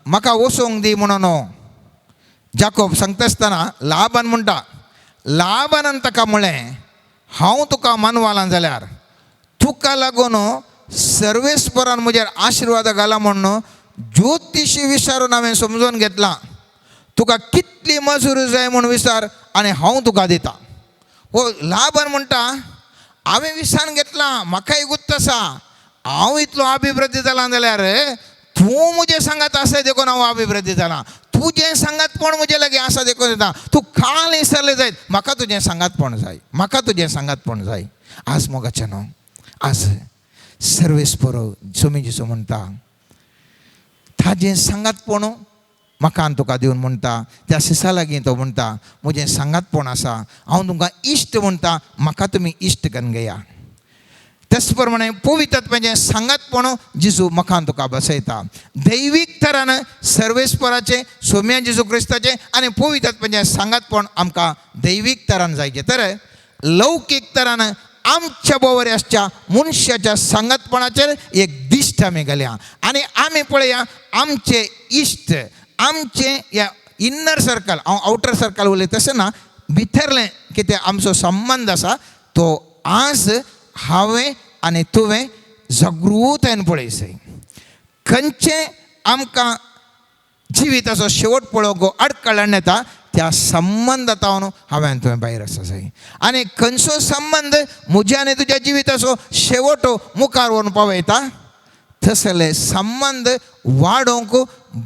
म्हाका वचोंक दी म्हणून जाकोब सांगता आसतना लाबान म्हणटा, लाबानान ताका म्हळें हांव तुका मानवालां जाल्यार तुका लागून सर्वेस्परान म्हजेर आशिर्वाद घाला म्हणून ज्योतिशी विचारून हांवें समजून घेतलां, तुका कितली मजुरी जाय म्हूण विचार आनी हांव तुका दिता. हो लाबान म्हणटा हांवें विचारून घेतलां, म्हाकाय गुत्त आसा, हांव इतलो अभिवृद्धी जाला जाल्यार तूं म्हजें सांगात आसा देखून हांव अभिवृद्धी जाला, तुजें सांगातपण म्हजें लागीं आसा देखून येता, तूं काल विसरलें जायत, म्हाका तुजें सांगातपण जाय, म्हाका तुजें सांगातपण जाय. आज मोगाचें न्हू, आज सर्वेस्पर सोमी जेजू म्हणटा ताजें सांगातपण म्हाका आनी तुका दिवन म्हणटा, त्या सिसा लागीं तो म्हणटा म्हजें सांगातपण आसा, हांव तुमकां इश्ट म्हणटा, म्हाका तुमी इश्ट करून घेया. त्याच प्रमाणे पवित्रत्वाचें सांगातपण जेजू म्हाका आनी तुका बसयता. दैवीक तरान सर्वेस्पराचें सोम्या जेजू क्रिस्ताचें आनी पवित्रत्वाचें सांगातपण आमकां दैवीक तरान जायचें. तर लौकीक तरान आमच्या बरोबर आसच्या मनशाच्या सांगातपणाचेर एक दिश्ट आमी घालया आनी आमी पळया आमचे इश्ट, आमचे ह्या इन्नर सर्कल, हांव आवटर सर्कल उलयता तशें ना, भितरलें कितें आमचो संबंद आसा तो आज हांवें आनी तुवें जागृतायेन पळयसय. खंयचें आमकां जिविताचो शेवट पळोवंक अडकळण येता त्या संबंदांत हांवें तुवें भायर आसा जाय आनी खंयचो संबंद म्हज्या आनी तुज्या जिविताचो शेवट मुखार व्हरून पावयता तसले संबंद वाडोवंक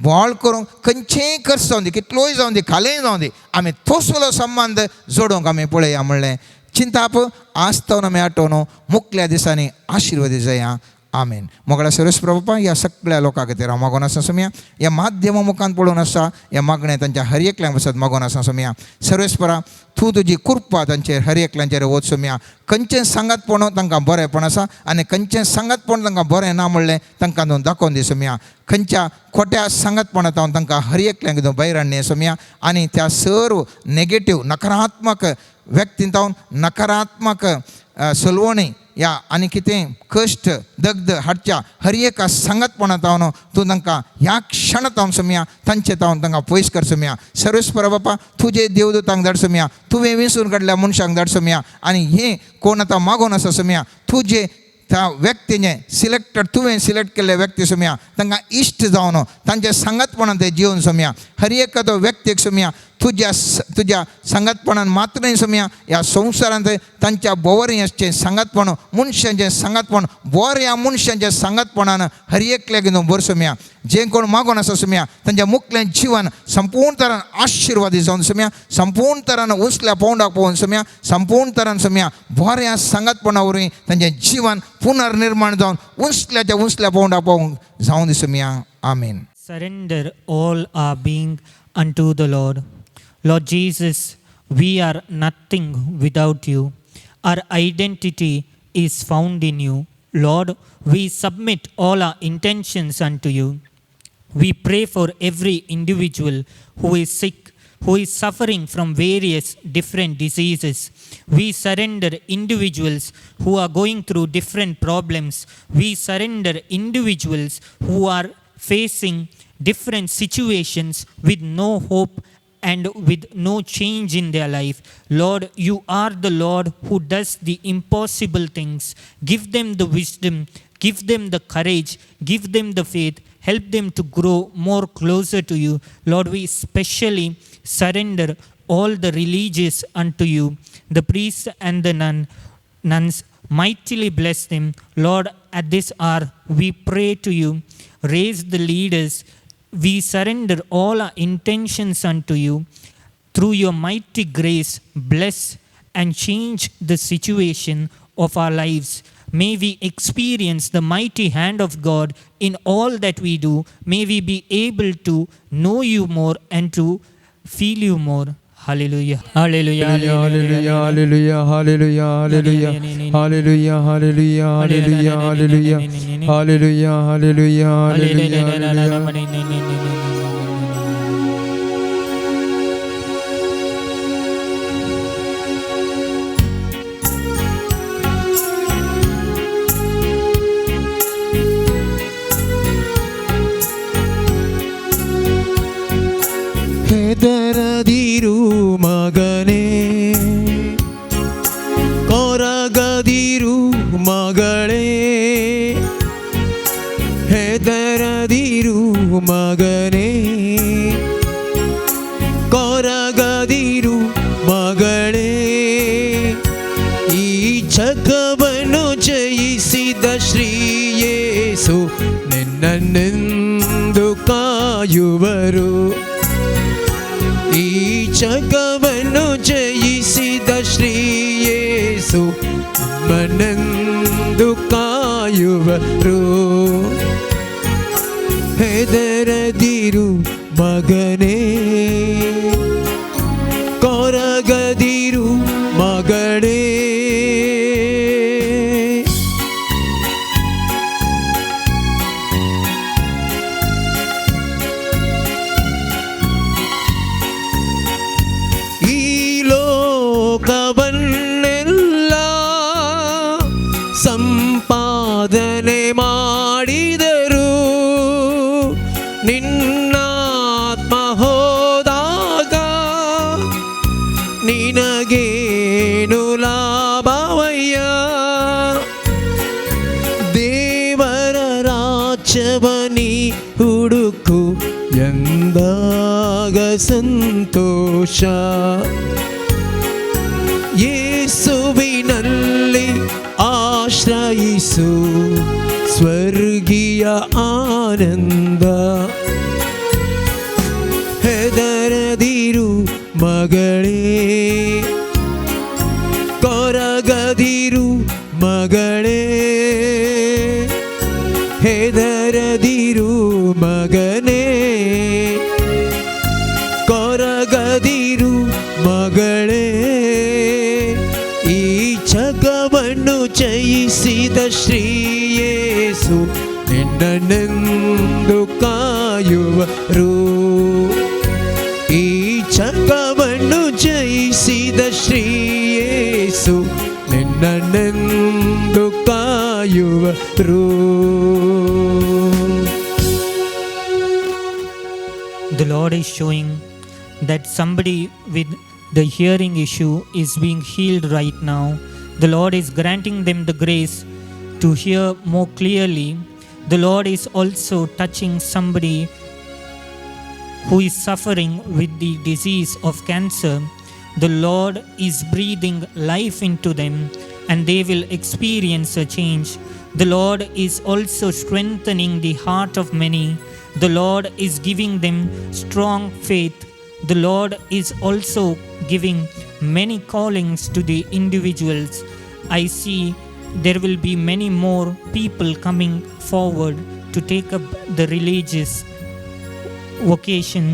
बळ करूंक खंयचेय खर्च जावं दी, कितलोय जावं दी, खालेय जावं दी, आमी तसलो संबंद जोडूंक आमी पळया म्हणलें चिंताप आसतना आमी आठोवन मुखल्या दिसांनी आशिर्वादी जाया. आमेन. मोगळा सर्वेस प्रभा ह्या सगळ्या लोकां खातीर हांव मागून आसा सोमया, ह्या माध्यमा मुखान पळोवन आसा, ह्या मागणें तांच्या हर एकल्यांक पासत मागून आसा सोमया. सर्वेस्परा तूं तुजी कृपा तांचेर हर एकल्यांचेर वच सोमया. खंयचें सांगातपण तांकां बरेंपण आसा आनी खंयचें सांगातपण तांकां बरें ना म्हणलें तांकां तूं दाखोवन दी सोमया. खंयच्या खोट्या सांगातपणांत हांव तांकां हर एकल्यांक तूं भायर हाडणी सोमया आनी त्या सर्व नेगेटीव नकारात्मक व्यक्तींत नकारात्मक सलवणी या आनी कितें कश्ट दग्ध हाडच्या हर एका सांगातपणांत हांव तूं तांकां ह्या क्षणांत हांव सोमया तांचे तावन तांकां पयस कर सोमया. सर्वेस्पर बापा तुजे देवदूतांक धाड सोमया, तुवें विंचून काडल्या मनशांक धाड सोमया आनी हें कोण आतां मागून आसा सोमया तुजे त्या व्यक्तीने सिलेक्टेड तुवें सिलेक्ट केल्ले व्यक्ती सोमया तांकां इश्ट जावन तांच्या सांगातपणान ते जिवन सोमया. हर एका तो व्यक्तीक सोमया तुज्या तुज्या सांगातपणान मात्र न्हय सोमया ह्या संवसारांत तांच्या बोवरी आसचें सांगातपण मनशांचें सांगातपण बऱ्या मनशांच्या सांगातपणान हर एकल्याक तूं भर सोमया. जें कोण मागून आसा सोमया तांच्या मुखलें जिवन संपूर्ण तरान आशिर्वादी जावन सोमया, संपूर्ण तरान उंचल्या पावंडाक पावोवन सोमया, संपूर्ण तरान सोमया बऱ्या सांगातपणा वरवीं तांचें जिवन पुनर्निर्माण जावन उंचल्याच्या उंचल्या पावंडाक पावोवंक जावन दी सोमया. आमेन. Surrender all our being unto the Lord. Lord Jesus, we are nothing without you. Our identity is found in you. Lord, we submit all our intentions unto you. We pray for every individual who is sick, who is suffering from various different diseases. We surrender individuals who are going through different problems. We surrender individuals who are facing different situations with no hope and with no change in their life. Lord, you are the Lord who does the impossible things. Give them the wisdom, give them the courage, give them the faith, help them to grow more closer to you. Lord, we specially surrender all the religious unto you, the priests and the nuns. Mightily bless them. Lord, at this hour we pray to you. Raise the leaders. We surrender all our intentions unto you. Through your mighty grace, bless and change the situation of our lives. May we experience the mighty hand of God in all that we do. May we be able to know you more and to feel you more. Hallelujah. Hallelujah. Hallelujah, hallelujah, hallelujah, hallelujah, hallelujah, hallelujah, hallelujah, hallelujah, hallelujah, hallelujah, hallelujah, hallelujah. ಹೆದರದಿರು ಮಗನೇ, ಕೊರಗದಿರು ಮಗಳೇ, ಹೆದರದಿರು ಮಗನೇ, ಕೊರಗದಿರು ಮಗಳೇ, ಈ ಜಗವನ್ನು ಜಯಿಸಿದ ಶ್ರೀಯೇಸು ನಿನ್ನನ್ನೆಂದು ಕಾಯುವರು. ಈ ಜಗವನ್ನು ಜಯಿಸಿದ ಶ್ರೀಯೇಸು ನಿಮ್ಮನೆಂದು ಕಾಯುವರು. ಹೆದರದಿರು ಮಗನೇ, ಕೊರಗದಿರು ಮಗಳೇ. ಈ ಲೋಕವನ್ನೆಲ್ಲ ಸಂಪಾದನೆ ಮಾಡಿದರು, ನಿನ್ನಾತ್ಮ ಹೋದಾಗ ನಿನಗೇನು ಲಾಭವಯ್ಯ? ದೇವರ ರಾಜ್ಯವನಿ ಹುಡುಕು ಎಂದಾಗ ಸಂತೋಷ. ಯೇಸುವಿನಲ್ಲಿ ಆಶ್ರಯಿಸು ಸ್ವರ್ಗೀಯ ಆನಂದ. ಹೆದರದಿರು ಮಗಳೇ, ಕೊರಗದಿರು ಮಗಳೇ, ಹೆದರದಿರು ಮಗನೇ, ಕೊರಗದಿರು ಮಗಳೇ, ಈ ಜಗವನ್ನು ಜಯಿಸಿದ ಶ್ರೀಯೇಸು ನಿನ್ನನೆಂದು ಕಾಯುವರು. ಈ ಜಗವನ್ನು ಜಯಿಸಿದ ಶ್ರೀಯೇಸು ನಿನ್ನನೆಂದು ಕಾಯುವರು. The Lord is showing that somebody with the hearing issue is being healed right now. The Lord is granting them the grace to hear more clearly. The Lord is also touching somebody who is suffering with the disease of cancer. The Lord is breathing life into them and they will experience a change. The Lord is also strengthening the heart of many. The Lord is giving them strong faith. The Lord is also giving many callings to the individuals. I see there will be many more people coming forward to take up the religious vocation.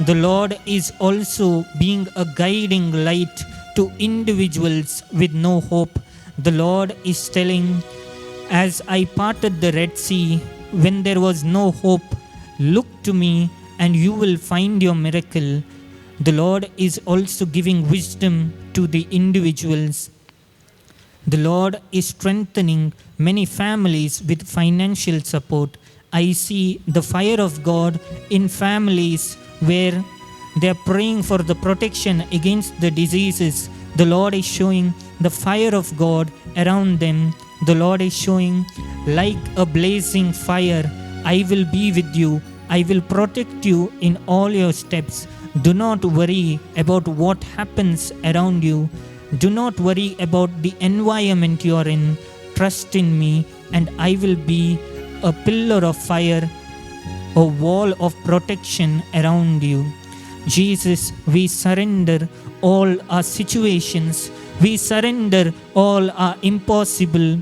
The Lord is also being a guiding light to individuals with no hope. The Lord is telling, as I parted the Red Sea when there was no hope, look to me and you will find your miracle. The Lord is also giving wisdom to the individuals. The Lord is strengthening many families with financial support. I see the fire of God in families where They are praying for the protection against the diseases. The Lord is showing the fire of God around them. The Lord is showing, like a blazing fire, I will be with you. I will protect you in all your steps. Do not worry about what happens around you. Do not worry about the environment you are in. Trust in me, and I will be a pillar of fire, a wall of protection around you. Jesus, we surrender all our situations. We surrender all our impossible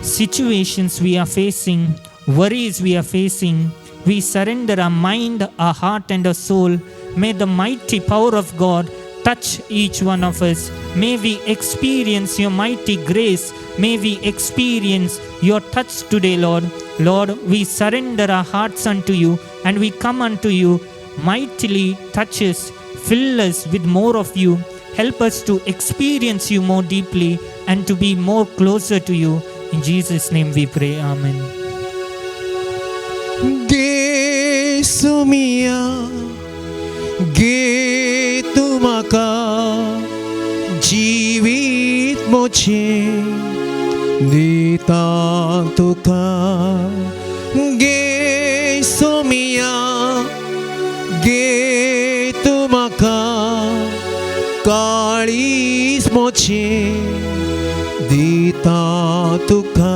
situations we are facing, worries we are facing. We surrender our mind, our heart, and our soul. May the mighty power of God touch each one of us. May we experience your mighty grace. May we experience your touch today, Lord. Lord, we surrender our hearts unto you and we come unto you. Mightily touch us, fill us with more of you. Help us to experience you more deeply and to be more closer to you. In Jesus' name we pray. Amen. घे सोमया, घे तूं म्हाका, जिवीत म्हजें दिता तुका. घे सोमया, घे तूं म्हाका, काळीज म्हजें दिता तुका.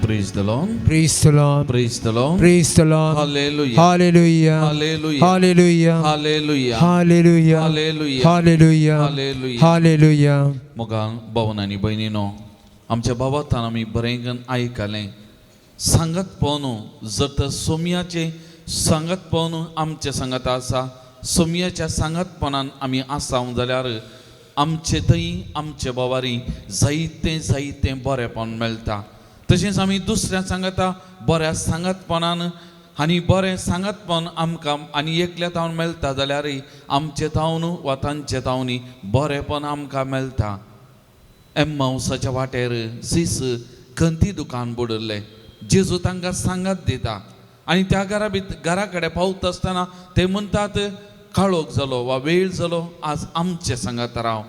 Praise the Lord. Praise the Lord. Praise the Lord. Praise the Lord. Hallelujah. Hallelujah. Hallelujah. Hallelujah. Hallelujah. Hallelujah. Hallelujah. Hallelujah. Hallelujah. Hallelujah. मोगाळ भावन आनी भयणीनो, आमच्या बाबातान आमी बरें करून आयकलें. सांगात पळोवन जर तर सोमयाचें सांगात पळोवन आमचें सांगात आसा, सोमयाच्या सांगातपणान आमी आसा जाल्यार आमचे थंय आमचे बाबारी जायतें जायतें बरेंपण मेळटा. तशेंच आमी दुसऱ्या सांगाता बऱ्या सांगातपणान आनी बरें सांगातपण आमकां आनी एकल्या तावन मेळटा जाल्यारय आमचे तावन वा तांचे तावनी बरेंपण आमकां मेळटा. एम्मावसाच्या वाटेर सीस खंती दुकान बुडल्लें. जेजू तांकां सांगात दिता आनी त्या घरा भितर घरा कडेन पावता आसतना ते म्हणटात, काळोख जालो वा वेळ जालो, आज आमचे सांगात राव.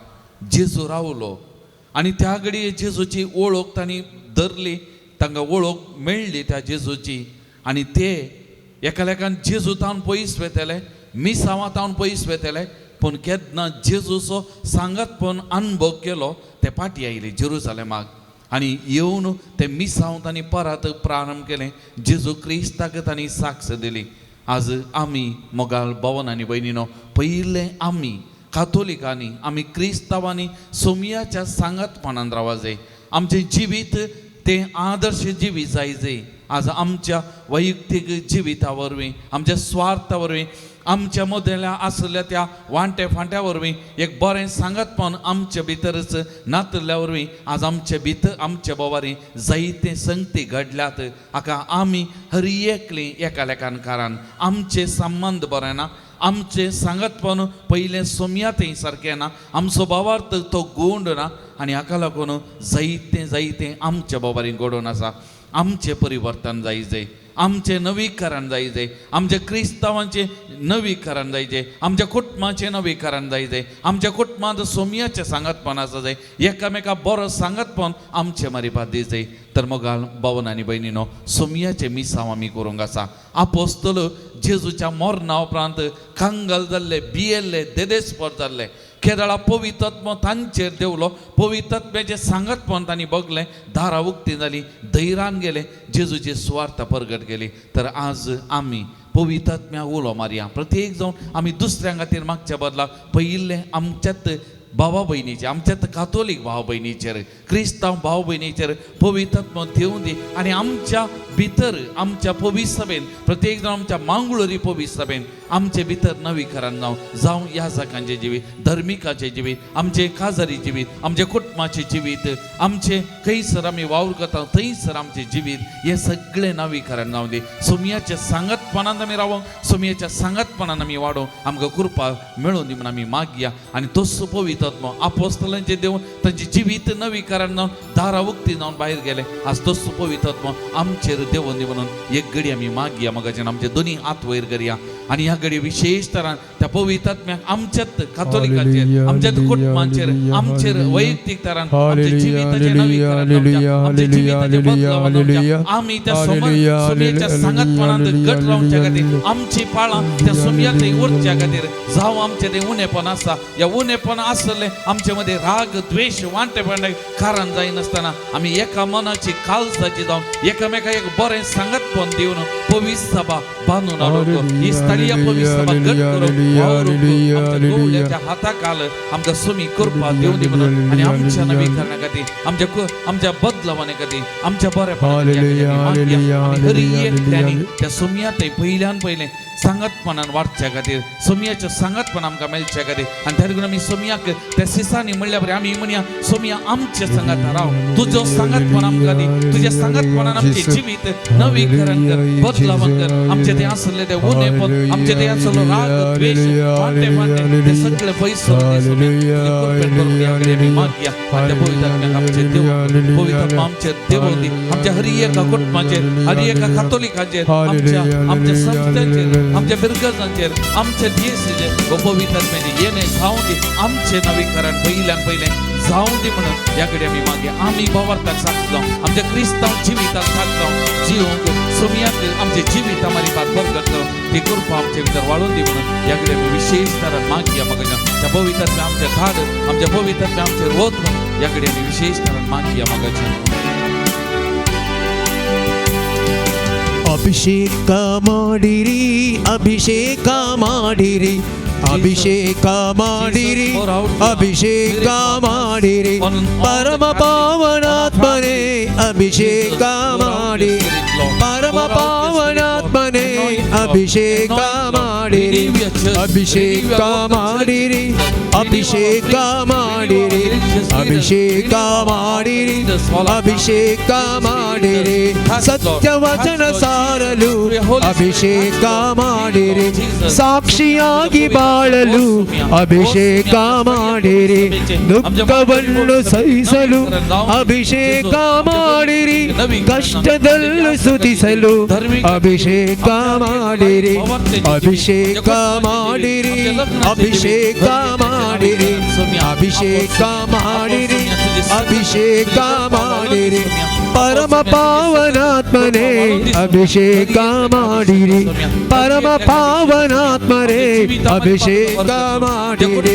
जेजू रावलो आनी त्या घडये जेजूची वळख तांणी धरली, तांकां वळख मेळ्ळी त्या जेजूची. आनी ते एकामेकान जेजू तावन पयस वेतले, मिसांवा तावन पयस वेतले, पूण केन्ना जेजूचो सांगातपण अनुभव केलो ते फाटीं आयले जेरुजलेमाक आनी येवन ते मिसांव तांणी परत प्रारंभ केलें. जेजू क्रिस्ताक तांणी साक्ष दिली. आज आमी मोगाळ भवन आनी भयणीनो, पयलें आमी कातोलिकांनी, आमी क्रिस्तांवांनी सोमयाच्या सांगातपणान रावा जाय. आमचें जिवीत तें आदर्श जिवीत जाय जाय. आज आमच्या वैयक्तीक जिविता वरवीं, आमच्या स्वार्था वरवीं, आमच्या मदल्या आसल्या त्या वांटे फांट्या वरवीं एक बरें सांगातपण आमचे भितरच नातल्या वरवीं आज आमचे भितर आमच्या बोवारी जायते संगती घडल्यात. हाका आमी हर एकली एकालेकान आमचे संबंद बरें ना, आमचें सांगातपण पयलें सोमया थंय सारकें ना, आमचो भावार्थ तो गोंड ना आनी हाका लागून जायतें जायतें आमच्या बोवारी घडोवन आसा. आमचें परिवर्तन जाय जाय, आमचें नवीकरण जाय जाय, आमच्या क्रिस्तांवांचें नवीकरण जाय जाय, आमच्या कुटुंबाचें नवीकरण जाय जाय, आमच्या कुटुंबांत सोमयाचें सांगातपण आसा जाय, एकामेका बरो सांगातपण आमचें मारिपात दी जाय. तर मोगाळ भावन आनी भयणीनो, सोमयाचें मिसांव आमी करूंक आसा. आपोस्तल जेजूच्या मरणा उपरांत कंगाल जाल्ले, भियेल्ले, देदेस्पर जाल्ले. केदळा पवित्रत्म तांचेर देंवलो, पवित्रत्म्याचें सांगातपण तांणी बगलें, दारां उक्ती जालीं, धैर्यान गेले, जेजूची सुवार्थ परगट केली. तर आज आमी पवित्रत्म्या उलो मारया. प्रत्येक जावन आमी दुसऱ्यां खातीर मागच्या बदला पयिल्लें आमच्यात भावा भयणीचेर, आमच्यात कातोलीक भाव भयणीचेर, क्रिस्तांव भाव भयणीचेर पवित्रत्म देवूं दी आनी आमच्या भितर आमच्या पवित्र सभेन प्रत्येक जाण आमच्या मांगलोरी पवित्र सभेन आमचे भितर नवीकरण जावं जावं याजकांचें जिवीत, धर्मिकाचें जिवीत, आमचें काजारी जिवीत, आमचें कुटुंबाचें जिवीत, आमचें खंयसर आमी वावर करता थंयसर आमचें जिवीत, हें सगळें नवीकरण जावं दी. सोमयाच्या सांगातपणान आमी रावोंक, सोमयाच्या सांगातपणान आमी वाडोवंक आमकां कृपा मेळूं दी म्हूण आमी मागया आनी तोच पवित्र पवित्र आत्मो आपोस्तलांचे देव तांचे जिवीत नवीकरण जावन दारां उक्ती जावन भायर गेले. आज तोच पवित्र आत्मो आमचेर देवोन दी म्हणून एक घडी आमी मागया मगाच्यान आमचे दोनी हात वयर करया आनी ह्या घडी विशेश तरान त्या पवित्र आत्म्याक आमच्यात कातोलिकांचेर, आमच्यात कुटुंबांचेर, आमचेर वैयक्तीक तरान आमच्या जिविताचें नवीकरण जावचें, आमच्या जिविताचें बदलाव जावचें. आमी त्या सोमयेच्या सांगातपणांत घट रावच्या खातीर, आमची पाळां त्या सोमयात उरच्या खातीर, जावं आमचें तें उणेपण आसा, ह्या उणेपण आसलें आमचे मदें राग द्वेश वांटेपण कारण जायनासतना आमी एका मनाची काळजाची जावन एकामेका एक बरें सांगातपण दिवन पवित्र सभा बांदून हाडूंक, ही स्थळीय पवित्र सभा घट करूंक वावरूंक आमच्या गवळ्याच्या हाताखाल आमकां सुमी कृपा दिवं दी म्हणून आनी आमच्या नवीकरणा खातीर, आमच्या बदलावाने खातीर, आमच्या बरेपणा खातीर हरी एकट्यांनी त्या सुमया थंय पयल्यान पयलें सांगातपणान वाडच्या खातीर, सोमयाच्या सांगातपण आमकां मेळच्या खातीर. आनी त्या देखून आमी सोमयाक त्या सिसांनी म्हणल्या बरें आमी म्हणया, सोमया आमच्या सांगात राव, तुजो सांगातपण आमकां दी, तुज्या सांगातपणान आमचें जिवीत नवीकरण कर, बदलावण कर. आमचे ते आसले ते उणेपण, आमचे ते आसलो राग द्वेश वांटे वांटे ते सगळे पयस करून मागया. आनी त्या पवित्र आत्म्याक आमचे देव, पवित्र आत्मा आमचे देव दी, आमच्या हरी एका कुटुंबाचेर, हरी एका कातोलिकाचेर, आमच्या आमच्या संस्थांचेर, आमच्या बिरगजांचेर, आमच्या देशाचेर हो पवित्र आत्म्याचें येणें जावं दी, आमचें नवीकरण पयल्यान पयलें जावं दी म्हणून ह्या कडेन आमी मागया. आमी भावार्थाक साक्ष जावं, आमच्या क्रिस्तांव जिविताक साक्ष जावं, जिवंक सोमयाक आमचे जिवीत आमारी भात बरगत जावं, ती कृपा आमचे भितर वाळून दी म्हणून ह्या कडेन आमी विशेश तरान मागया. मागया त्या पवित्र आत्म्या आमचे धाड, आमच्या पवित्र आत्म्या आमचेर वत म्हणून ह्या कडेन आमी विशेश तरान मागया. मागाच्या ಅಭಿಷೇಕ ಮಾಡಿರಿ, ಅಭಿಷೇಕ ಮಾಡಿರಿ, ಅಭಿಷೇಕ ಮಾಡಿರಿ, ಅಭಿಷೇಕ ಮಾಡಿರಿ, ಪರಮ ಪಾವನಾತ್ಮನೇ ಅಭಿಷೇಕ ಮಾಡಿರಿ, ಪರಮ ಪಾವನಾತ್ಮನೇ ಅಭಿಷೇಕ ಮಾಡಿರಿ, ಅಭಿಷೇಕ ಮಾಡಿರಿ, ಅಭಿಷೇಕ ಮಾಡಿರಿ, ಅಭಿಷೇಕ ಮಾಡಿರಿ, ಅಭಿಷೇಕ ಮಾಡಿರಿ, ಸತ್ಯವಚನ ಸಾರಲು ಅಭಿಷೇಕ ಮಾಡಿರಿ, ಸಾಕ್ಷಿಯಾಗಿ ಬಾಳಲು ಅಭಿಷೇಕ ಮಾಡಿರಿ, ದುಃಖವನ್ನು ಸಹಿಸಲು ಅಭಿಷೇಕ ಮಾಡಿರಿ, ಕಷ್ಟದಲ್ಲೂ ಸ್ತುತಿಸಲು ಅಭಿಷೇಕ ಮಾಡಿರಿ, ಅಭಿಷೇಕ ಮಾಡಿರಿ, ಅಭಿಷೇಕ ಮಾಡಿರಿ, ಅಭಿಷೇಕ ಮಾಡಿರಿ, ಅಭಿಷೇಕ ಮಾಡಿರಿ, ಪರಮ ಪಾವನಾತ್ಮನೇ ಅಭಿಷೇಕ ಮಾಡಿರಿ, ಪರಮ ಪಾವನಾತ್ಮನೇ ಅಭಿಷೇಕ ಮಾಡಿರಿ.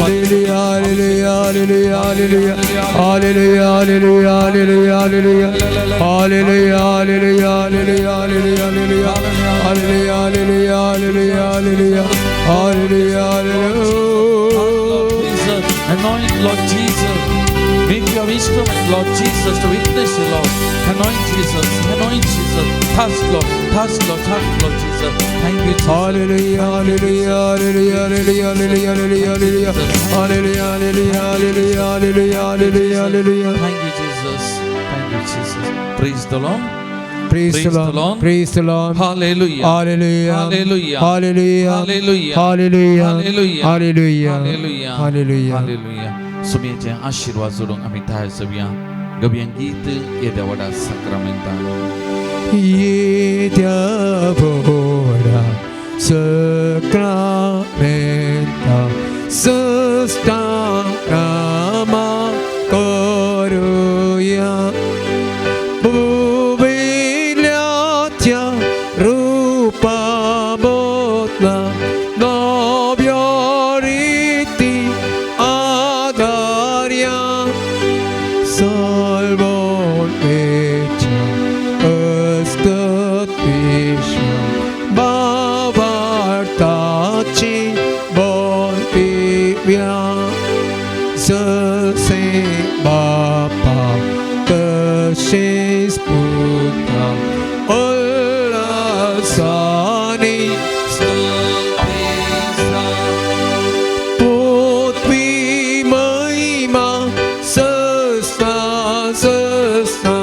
Hallelujah, hallelujah, hallelujah, hallelujah, hallelujah, hallelujah, hallelujah, hallelujah, hallelujah, hallelujah, hallelujah, hallelujah, hallelujah, hallelujah, hallelujah, hallelujah. Anoint, Lord Jesus. Make your instrument, Lord Jesus, to witness you, Lord. Anoint Jesus, anoint Jesus. Touch, Lord, touch, Lord, touch, Lord Jesus. Thank you, Jesus. Hallelujah, hallelujah, hallelujah, hallelujah, hallelujah, hallelujah, hallelujah, hallelujah, hallelujah, hallelujah, hallelujah, hallelujah. Thank you, Jesus. Thank you, Jesus. Praise the Lord. Praise the Lord. Praise the Lord. Hallelujah. Hallelujah. Hallelujah. Hallelujah. Hallelujah. Hallelujah. Hallelujah. Hallelujah. Hallelujah. Hallelujah. Hallelujah. सुमयेचे आशीर्वाद जोडूंक आमी तयार जावया. गवया गीत येद्या व्हडा साक्रामेंतान. येद्या व्हडा सक्रामेंता सस्तानामा करुया, पुविल्याच्या रूपा बोतला नव्या रीती आधार्या, साल्वोटेच्या अस्कतेच्या भावार्थाची बोलतीव्या, जसे बापा तसेच पुत्रा उल्हासाने पृथ्वी महिमा सस्ता सस्ता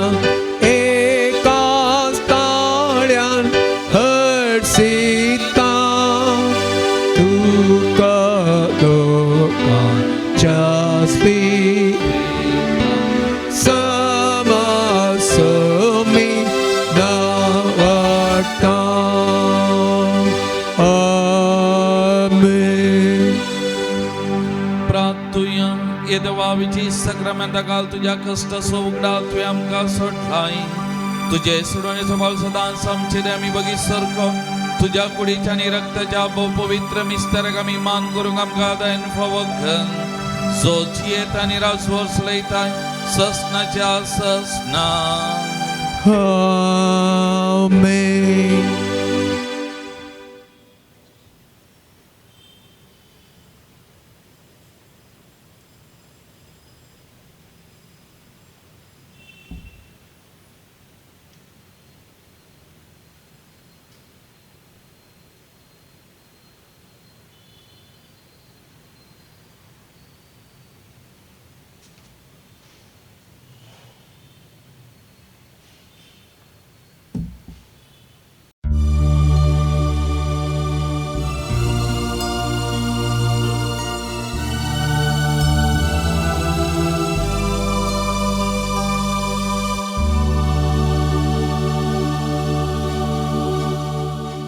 मावीची सक्रामेंता घाल तुज्या कश्टाचो उगडा तुवें आमकां सोडलाय. तुजे सोडवणेचो पावल सदांच आमचे ते आमी बगी सारको तुज्या कुडीच्या आनी रक्ताच्या भोव पवित्र मिस्तराक आमी मान करूंक आमकां दयन फावो कर, जो जियेता आनी राजवर चलयता ससनाच्या ससना. आमेन.